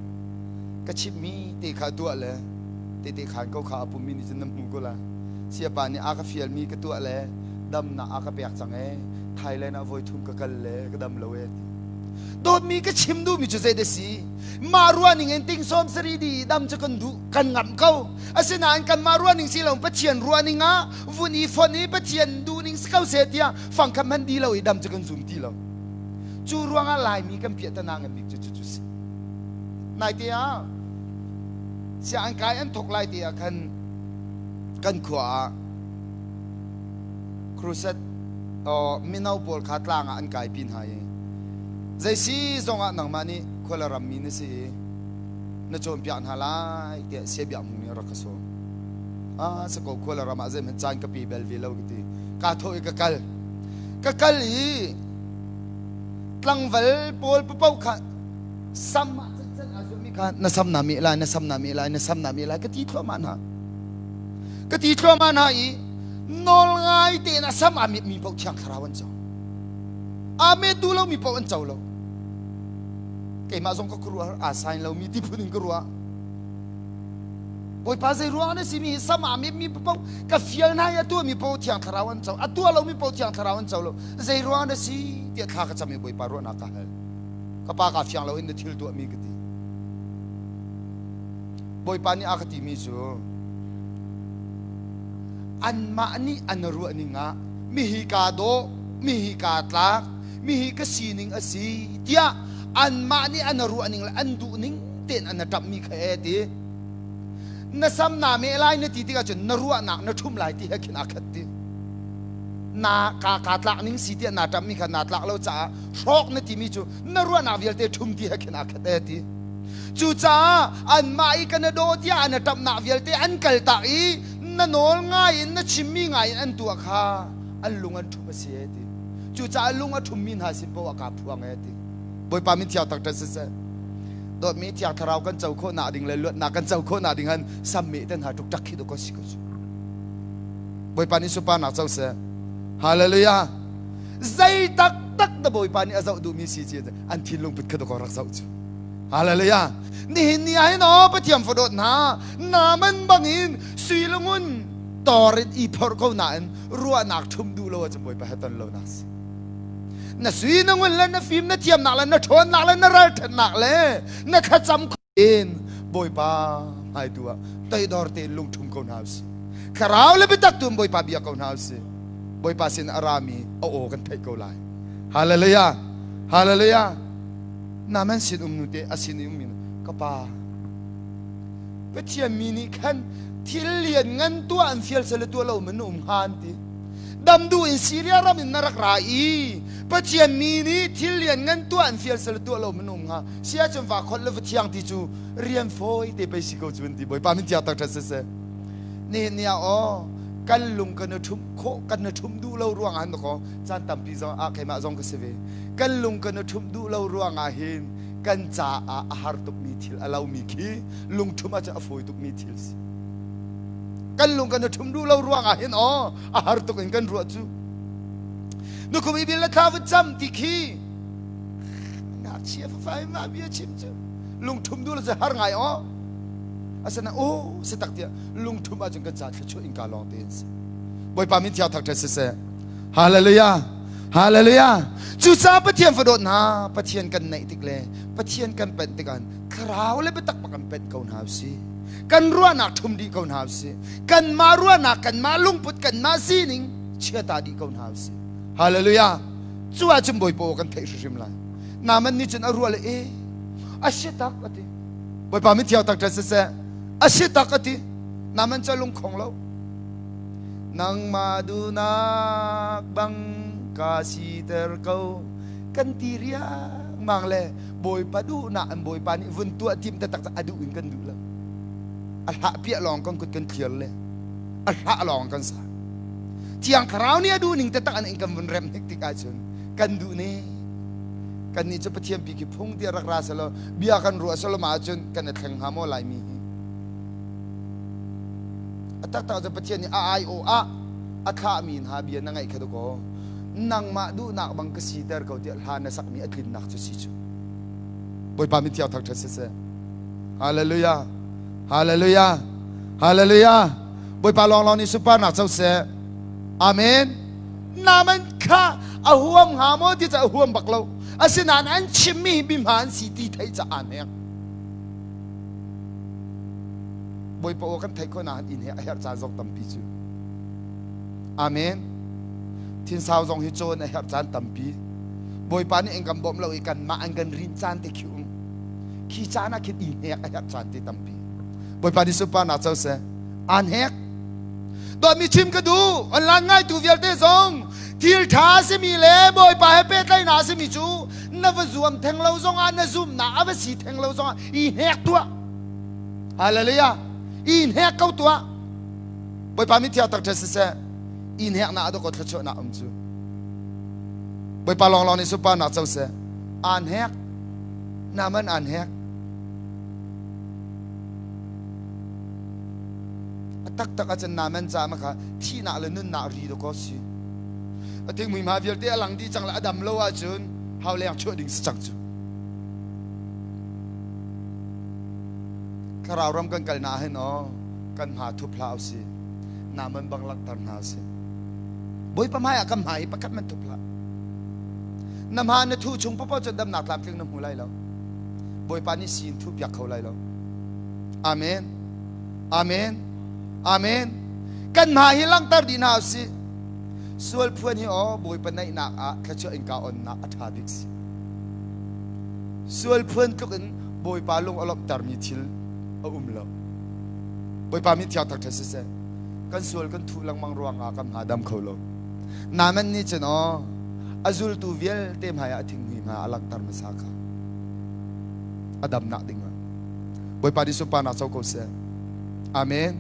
ka chimhmi te kha tuah le tete khan ko kha a pummi nih cun nan hmu ko la. Siapa nih a ka fialmi ka tuah le damnak a ka pek cang ee. Thailand ah voi thum ka kal le ka dam lo ee ti. Dawtmi ka chim duhmi cu zeidah si? Mah ruahning in ting sawm sarih di dam cu kan duh kan ngamh ko. Asinain kanmah ruahning si lo Pathian ruahning ah vun i fonh i Pathian duhning si ko seh tiah fangkhat hmanh di lo i dam cu kan zum ti lo. Cu ruangah Laimi kan piahtana ngan bik cu cucu si. Naite ah sianginn kai an thok lai te ah khan kan khua ah crusade mino pawl kha tlang ah an kaipi hna i zei si zongah nangmah nih khua le rammi na si i na cawnpiak hna lai tiah sia biak hmung nih a rak ka sawm. Ah si ko khua le ram ah zeihmanh caan ka pe bel ve lo ka ti. Kaa thawh i ka kal. Ka kal i tlangval pawl papoh kha sam ah can aa zuammi kha na sam naa meh lai na sam naa meh lai na sam naa meh lai ka ti thluahmah hna. Ka ti thluahmah hna i nawl ngai tein a sam aa metmi paoh thiang thlarau an co. Aa met duh lomi paoh an co lo. Keimah zong ka khuaruah aa sign lomi ti phun in ka ruah. Bawipa zei ruang na simi hi sam aa metmi paoh ka fial hna i a tuahmi paoh thiang thlarau an co. A tuah lomi paoh thiang thlarau an co lo. Zei ruang na si tiah thla ka cam i Bawipa ruahnak ka hal. Ka pa kaa fiang lo in na thil tuahmi ka ti. Bawipa nih a ka timi cu anmah nih an ruah ning ah mihi kaa dawh, mihi kaa tlak, mihi ka sining a si tiah anmah nih an ruah ning le an duh ning tein an ṭamhmi kha e ti. Na sam naa meh lai na ti tikah cun na ruahnak na ṭhum lai ti he khin aa khat ti. Na ka kaa tlak ning si tiah naa ṭamhmi kha naa tlak lo caah hrawk na timi cu na ruahnak vialte ṭhum ti he khin aa khat e ti. Cucaah anmah i kan daw tiah an ṭamhnak vialte an kaltak i na nawl ngai in na chimmi ngai in an tuah kha an lung an ṭhum a si e ti. Cucaah lung a ṭhummi hna sin paoh ah kaa phuang e ti. Bawipa min thiang takṭat siseh. Dawtmi Thiang Thlarau kan co khawhnak ding le luatnak kan co khawhnak ding han sammeh te hna ṭukṭak khi dawh ko si ko cu. Bawipa nih sunparnak co seh. Hallelujah. Zei taktak na Bawipa nih a zoh duhmi si ci an thinlung put kha dawh rak zoh cu. Hallelujah. Nihin ni ah hin aw Pathian fadawt hna naman bangin sui le ngun tor in i phorh ko nain ruahnak ṭhum duh lo ahcun Bawipa he ton lonak si. Na sui na ngun le na fim na thiamnak le na ṭhawnnak le na ralṭhatnak le na thlacam in Bawipa hmaitu ah toidor tein lungṭhum ko hna usih. Thlarau le biatak tu in Bawipa bia ko hna usih. Bawipa sin a rami a aw kan theih ko lai. Hallelujah. Hallelujah. Naman sin um nu te a sin i ummi ka pa Pathian mi nih khan thil lian ngan tuah an fial sel tuah lo man um hnga an ti. Dam duh in Syria ram in na rak ra i Pathian mi nih thil lian ngan tuah an fial sel tuah lo man um hnga. Sia cun va khol le va thiang ti cu rian fawi te pei si ko cu an ti. Bawipa min tiang tak ṭhat siseh. Nihin ni ah aw kan lung kan i ṭhumh khawh kan i ṭhumh duh lo ruang ah hin kaw caan tampi zong ah keimah zong ka si ve. Kan lung kan i ṭhumh duh lo ruang ah hin kan caah a har tukmi thil a lomi khi lungṭhumh ahcun a fawi tukmi thil si. Kan lung kan i ṭhumh duh lo ruang ah hin aw a har tuk in kan ruah cu. Nukum i bil le thla vut cam ti khi ngakchia fafai mah bia chim cu lungṭhumh duh lo cu har ngai aw. Asana aw si tak tiah lungṭhumh ahcun kan ca thluachuah innka lawng te in si. Bawipa min thiang thangṭhat siseh. Hallelujah. Hallelujah. Cucaah Pathian fadawt hna, Pathian kan naih tik le Pathian kan panh tikah thlarau le biatak bak kan panh ko hna usih. Kan ruahnak ṭhum dih ko hna usih. Kanmah ruahnak, kanmah lungput, kanmah sining chiata dih ko hna usih. Hallelujah. Cu ahcun Bawipa aw kan theih hrimhrim lai. Naaman nih cun a ruah le e a si tak a ti. Bawipa min thiang tak ṭhat siseh. A si tak a ti. Naaman cu a lungkhong lo. Nangmah duhnak bang ka siter ko kan ti riangmang le Bawipa duhnak an Bawipa nih vun tuah tim taktak a duh in kan duh lo. A hlah piah lawng kan kut kan thlir le a hlah lawng kan sa. Thiang Thlarau nih a duh ning taktak an in kan vun remh hnik tik ahcun kan duh ne. Kan nih cu Pathian pi khi phung tiah rak ra selaw bia kan ruah selaw ma ahcun kan i thleng hnga maw Laimi hi. A taktak cu Pathian nih a aiawh ah a thlahmi hna bia na ngaih kha dakaw nangmah duhnak bang ka siter ko tiah hla na sakmi a tlinnak cu si cu. Bawipa min thiang thangṭhat siseh. Hallelujah. Hallelujah. Hallelujah. Bawipa lawnglawng nih sunparnak co seh. Amen. Naaman kha a huam hnga maw ti cu a huam bak lo. Asinain an chimmi hi bia hmaan si ti theih ca aa hnek. Bawipa aw kan theih khawh nain inn he a herh caan zong tampi cu. Amen. Thinsau zong hi cawn a herh caan tampi. Bawipa nih an kan bawmh lo i kanmah an kan rinh caan te khi um. Khi caan ah khin i hnek a herh caan te tampi. Bawipa nih sunparnak co seh. Aan hek. Dawtmi chim ka duh. Online ngaitu vialte zong thil ṭha a simi le Bawipa he pehtlaihnak a simi cu na va zuam theng lo zongah na zumhnak a va si theng lo zongah i hnek tuah. Hallelujah. I hnek ko tuah. Bawipa min thiang tak ṭhat siseh. I hneknak a dawk thluachuahnak um cu. Bawipa lawnglawng nih sunparnak co seh. Aan hek. Naaman aan hek. A taktak ahcun Naaman ca ma kha thihnak le nunnak ri dawk si. A thingmui hma vialte a lang dih cang le a dam lo ahcun hau leng chuah ding si cang cu. Thlarau ram kan kal na hin aw kan hma thup hlah usih. Naaman bang langhter hna usih. Bawipa hmai ah kan hma hi pakhat man thup hlah. Na hma na thu chung popo cun damnak tlamtling na hmu lai lo. Bawipa nih si in thuh piak kho lai lo. Amen. Amen. Amen. Kan hma hi langhter dih hna usih. Sual phuan hi aw Bawipa naihnak ah thluachuah innka onnak a ṭha bik si. Sual phuan tluk in Bawipa lung a lawmhtermi thil a um lo. Bawipa min thiang thangṭhat siseh. Kan sual kan thuh lengmang ruangah kan hma dam kho lo. Naaman nih cun aw a zultu vialte hmaiah a thinghmui hna a langhter hmasa kha a damnak dingah. Bawipa nih sunparnak co ko seh. Amen.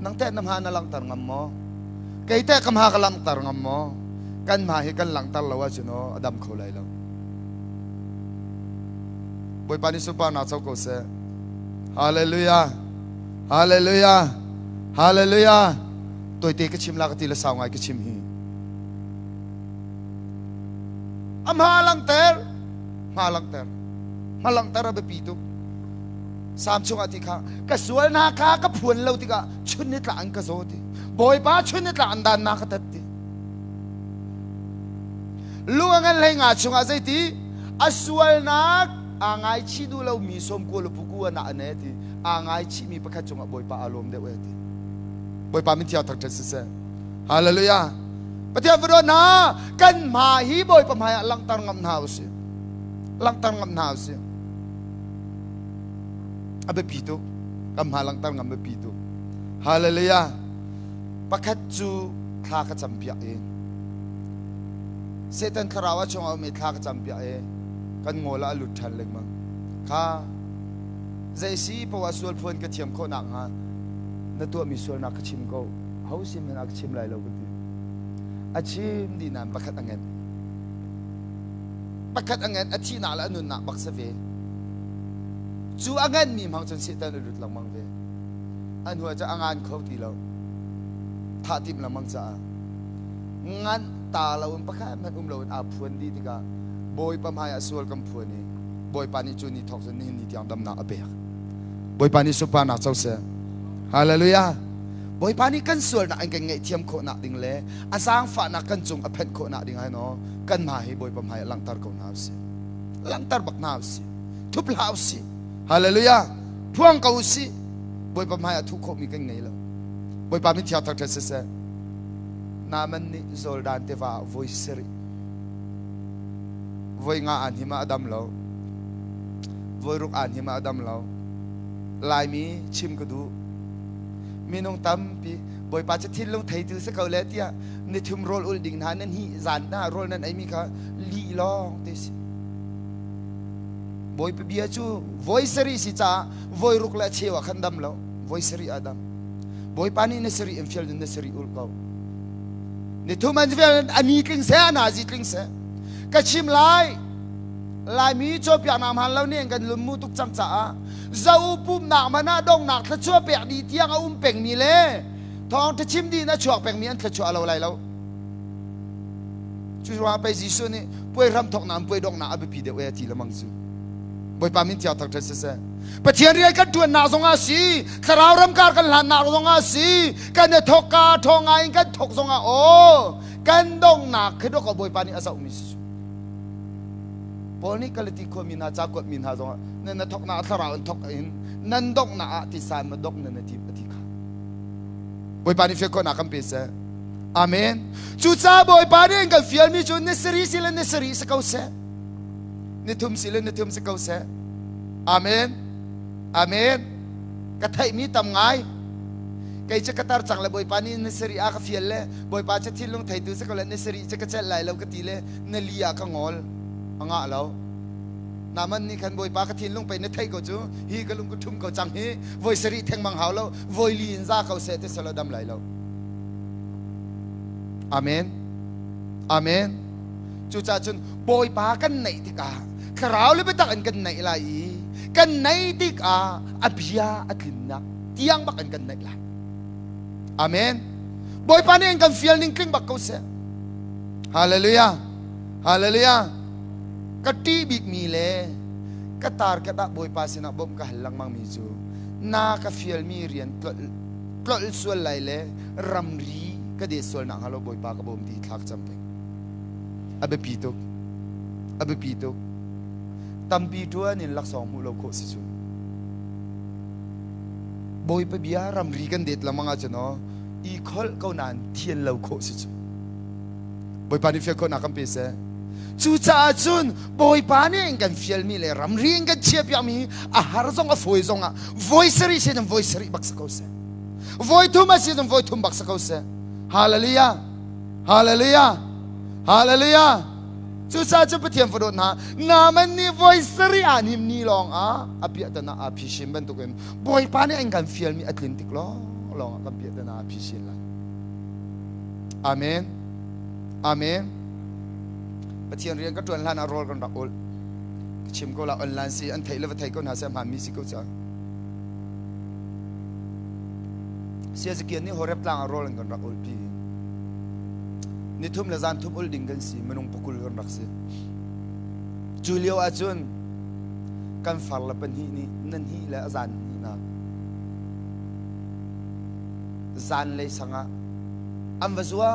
Nang teh na hma na langhter ngam maw? Kei teh ka hma ka langhter ngam maw? Kan hma hi kan langhter lo ahcun aw a dam kho lai lo. Bawipa nih sunparnak co ko seh. Hallelujah. Hallelujah. Hallelujah. Toite ka chim la ka ti le sau ngai ka chim hi. A hma langhter. Hma langhter. Hma langhter a biapi tuk. Sam chungah ti kha ka sualnak kha ka phuan lo tikah chun ni tla an ka zaw ti. Bawipa chun ni tla an dan na ka tat ti. Lung a ngan hlei nga chungah zeiti a sualnak aa ngaichih duh lomi sawmkua le puku ah an e ti aa ngaichihmi pakhat cungah Bawipa aa lawm deuh e ti. Bawipa min thiang thangṭhat siseh. Hallelujah. Pathian va hna kan hma hi Bawipa hmai ah langhter ngam hna usih. Langhter ngam hna usih. A biapi tuk. Kan hma langhter ngam biapi tuk. Hallelujah. Pakhat cu thla ka campiak i Satan thlarau a chungah um i thla ka campiak i kan ngawl ah a lut ṭhan lengmang. Kha zei si poah sual phuan ka thiam khawh nakhnga na tuahmi sualnak ka chim ko. Ho sin hmanh ah ka chim lai lo ka ti. A chim dih nain pakhat a ngenh. Pakhat a ngenh, a thihnak le a nunnak bak si ve. Cu a ngenhmi hmang cun Satan a lut lengmang ve. A hnu ah cun a ngan kho ti lo. Thah timh lengmang caah nganh ta lo in pakhat hmanh um lo in aa phuan dih tikah Bawipa hmai ah sual kan phuan i Bawipa nih cu ni thawk cun nihin ni tiang damnak a pek. Bawipa nih sunparnak co seh. Hallelujah. Bawipa nih kan sualnak in kan ngaihthiam khawhnak ding le a zaangfahnak kan cung a phenh khawhnak ding ah naw kan hma hi Bawipa hmai ah langhter ko hna usih. Langhter bak hna usih. Thup hlah usih. Hallelujah. Phuang ko usih. Bawipa hmai ah thuh khawhmi kan ngei lo. Bawipa min thiang thangṭhat siseh. Naaman nih Jordan tiva ah voi sarih voi nga aan him ah a dam lo. Voi ruk aan him ah a dam lo. Laimi chim ka duh. Minung tampi Bawipa cu thinlung theitu si ko le tiah nithum rawl ul ding hna nan hi zan hna rawl nan eimi kha lih lawng te si. Bawipa bia cu voi sarih si caah voi ruk le a cheu ah khan dam lo. Voi sarih ah dam. Bawipa nih na sarih in fial na sarih ul ko. Nithum an fial a ni tling seh a nazi tling seh. Ka chim lai Laimi cawnpiaknak hmaan lo nih an kan lummu tuk cang caah zo pumnak man ah dongnak thluachuah pek dih tiang a um pengmi le thawngṭha chim dih in a chuak pengmi an thluachuah lo lai lo. Cu ruangah pei Jesuh nih puai hram thawknak in puai donghnak a biapi deuh e a ti lemang cu. Bawipa min thiang thangṭhat siseh. Pathian rian kan ṭuannak zongah si, thlarau ramkar kan hlannak zongah si, kan i thawkka ṭhawng ngai in kan thawk zongah aw kan donghnak khi dawk Bawipa nih a zohmi si cu. Paul nih Galati khuami hna ca kuatmi hna zongah nan na thawknak ah thlarau in thawk in nan donghnak ah tisa in ma dongh nan i tim a ti kha. Bawipa nih fial khawhnak kan pe seh. Amen. Cucaah Bawipa nih an kan fialmi cu ni sarih si le ni sarih si ko seh. Ni thum si le ni thum si ko seh. Amen. Amen. Ka theihmi tam ngai. Kei cu ka tar cang le Bawipa nih ni sarih ah ka fial le Bawipa cu thinlung theitu si ko le ni sarih cu ka celh lai lo ka ti le na li ah ka ngol a ngah lo naman nih khan bawipa ka thinlung pei na theih ko cu hi ka lung ka ṭhum ko cang hi voi sarih thengmang hau lo voi li in za ko seh ti selo dam lai lo amen amen cucaah cun bawipa kan neih tikah thlarau le biatak in kan neih lai i kan neih tikah a bia a tlinnak tiang bak in kan neih lai amen bawipa nih an kan fial ning tling bak ko seh Hallelujah. Hallelujah. Ka ṭih bikmi le ka target ah Bawipa sinah bawmh ka hal lengmangmi cu na ka fialmi rian tlolh sual lai le ramri ka det sual nak hnga lo Bawipa ka bawm ti thlak cam peng. A biapi tuk. A biapi tuk. Tampi ṭuan in laksawng hmuh lo khawh si cu. Bawipa bia ramri kan det lengmang ahcun aw i kholh ko nain thian lo khawh si cu. Bawipa nih fial khawhnak kan pe seh. Cucaah cun Bawipa nih in kan fialmi le ramri in kan chiahpiakmi a har zong a fawi zong ah voi sarih si voi sarih bak si ko seh. Voi thum a si zong voi thum bak si ko seh. Hallelujah. Hallelujah. Hallelujah. Cucaah cun Pathian fadawt hna Naaman nih voi sarih ah nim ni lawng ah a piahtana aa phisin bantukin Bawipa nih an kan fialmi a tlin tik lawng lawng ah kan piahtana aa phisin lai. Amen. Amen. Pathian rian ka ṭuan hlan ah rawl kan rak ulh. Ka chim ko la online si an theih le va thei ko hna seh hmaanmi si ko ca. Siazakian nih Horeb tlang ah rawl an kan rak ulhpi. Nithum le zan thum ul ding kan si, minung pakul kan rak si. Cu lio ahcun kan far le pahnih nih nan hnih le a zan hnihnak zanlei sang ah an va zua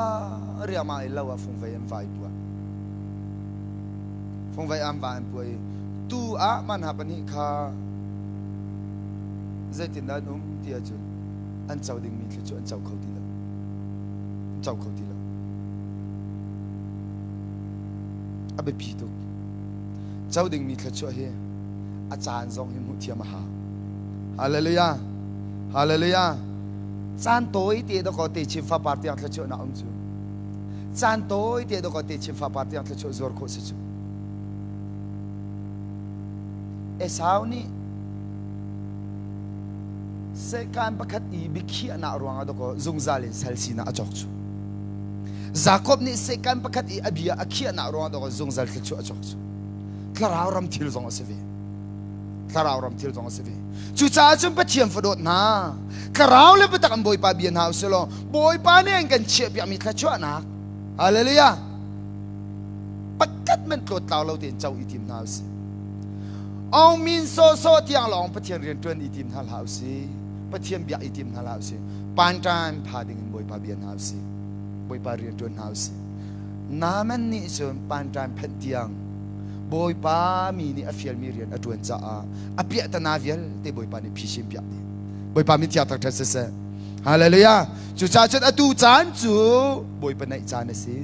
riangmang i lo ah fungvei an vai puah fungvei an va an puah i tu ah man ha pahnih kha zeitindah an um ti ahcun an co dingmi thil cu an co kho ti lo an co kho ti lo a biapi tuk co dingmi thluachuah hi a caan zong hi hmuh thiam a hau hallelujah hallelujah Caan tawi te dawkaw te chin fapar tiang thluachuahnak um cu. Caan tawi te dawkaw te chin fapar tiang thluachuah zuar khawh si cu. Esau nih Sehkan pakhat i biakhiahnak ruangah dawkaw zungzal in sal sinak a cawk cu. Jakob nih Sehkan pakhat i a bia a khiahnak ruangah dawkaw zungzal thluachuah a cawk cu. Thlarau ram thil zong a si ve. Thlarau ram thil zong a si ve. Cucaah cun Pathian fadawt hna, thlarau le biatak an Bawipa bia hna usih law Bawipa nih an kan chiahpiakmi thluachuahnak, hallelujah, pakhat man tlawt tlau lo tein co i tim hna usih. Aung min sawhsawh tiang lawng Pathian rian ṭuan i tim hna hlah usih. Pathian biak i tim hna hlah usih. Panṭan pha ding in Bawipa bia hna usih. Bawipa rian ṭuan hna usih. Naaman nih cun panṭan phanh tiang Bawipa mi nih a fialmi rian a ṭuan caah a piahtana vialte Bawipa nih phisin piak dih. Bawipa min thiang thangṭhat siseh. Hallelujah. Cucaah cun atu caan cu Bawipa naih caan a si.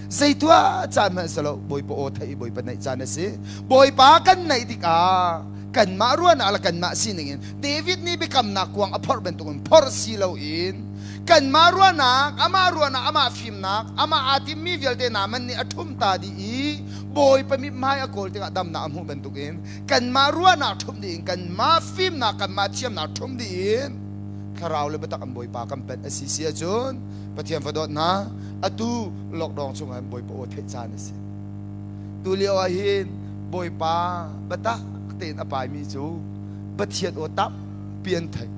Zei tuah caan hmanh si lo Bawipa aw theih i Bawipa naih caan a si. Bawipa kan naih tikah kanmah ruahnak le kanmah sining in David nih biakamnak kuang a phorh bantukin phorh si loin kanmah ruahnak, amah ruahnak, amah fimnak, amah aa timmi vialte Naaman nih a ṭhumh ta dih i Bawipa mithmai a kawl tikah damnak a hmuh bantukin kanmah ruahnak ṭhumh dih in kanmah fimnak, kanmah thiamnak ṭhumh dih in thlarau le biatak an Bawipa kan panh a si si ahcun Pathian fa dawt hna atu lockdown chungah Bawipa aw theih caan a si. Tu lio ah hin Bawipa biatak tein a paimi cu Pathian aw tampi an theih.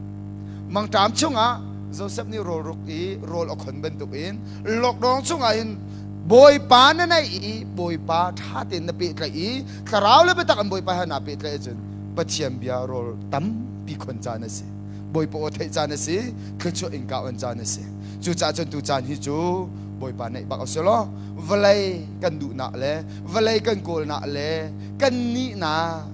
Mangṭam chungah Joseph nih rawl ruk i rawl a khon bantukin lockdown chungah hin Bawipa na naih i Bawipa ṭha tein na pehtlaih i thlarau le biatak an Bawipa he naa pehtlaih ahcun Pathian bia rawl tampi khon caan a si. Bawipa aw theih caan a si, thluachuah in kah on caan a si. Cucaah cun tu caan hi cu Bawipa naih bak a si law vawlei kan duhnak le vawlei kan kawlnak le kan nihnak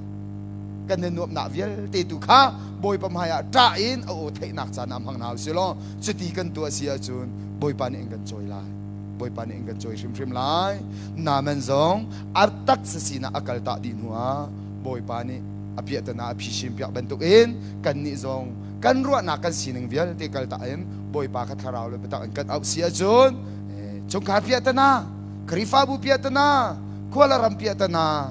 kan i nuamhnak vialte tu kha Bawipa hmaiah ṭah in a aw theihnak caan ah hmang hna usih law cuti kan tuah si ahcun Bawipa nih in kan cawi lai. Bawipa nih in kan cawi hrimhrim lai. Naaman zong a taksa sinah a kal tah dih hnuah Bawipa nih a piahtana a phisin piak bantukin kannih zong kan ruahnak kan sining vialte kal tah in Bawipa kha thlarau le biatak in kan auh si ahcun chungkhar piahtana, Khrihfabu piahtana, khua le ram piahtana,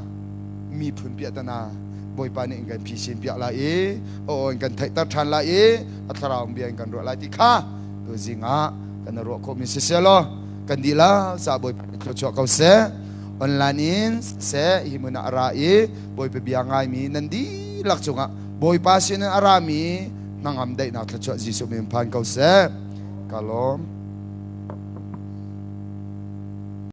miphun piahtana Bawipa nih in kan phisin piak lai i a aw in kan theihter ṭhan lai i a thlarau bia in kan ruah lai ti kha tuzing ah kan ruah khawhmi siseh law kan dihlak ca Bawipa nih thluachuah ko seh. Online in seh hi hmun ah a ra i Bawipa bia ngaimi nan dihlak cungah Bawipa sinin a rami hnangam daihnak thluachuah Jesuh min phan ko seh. Ka lawm.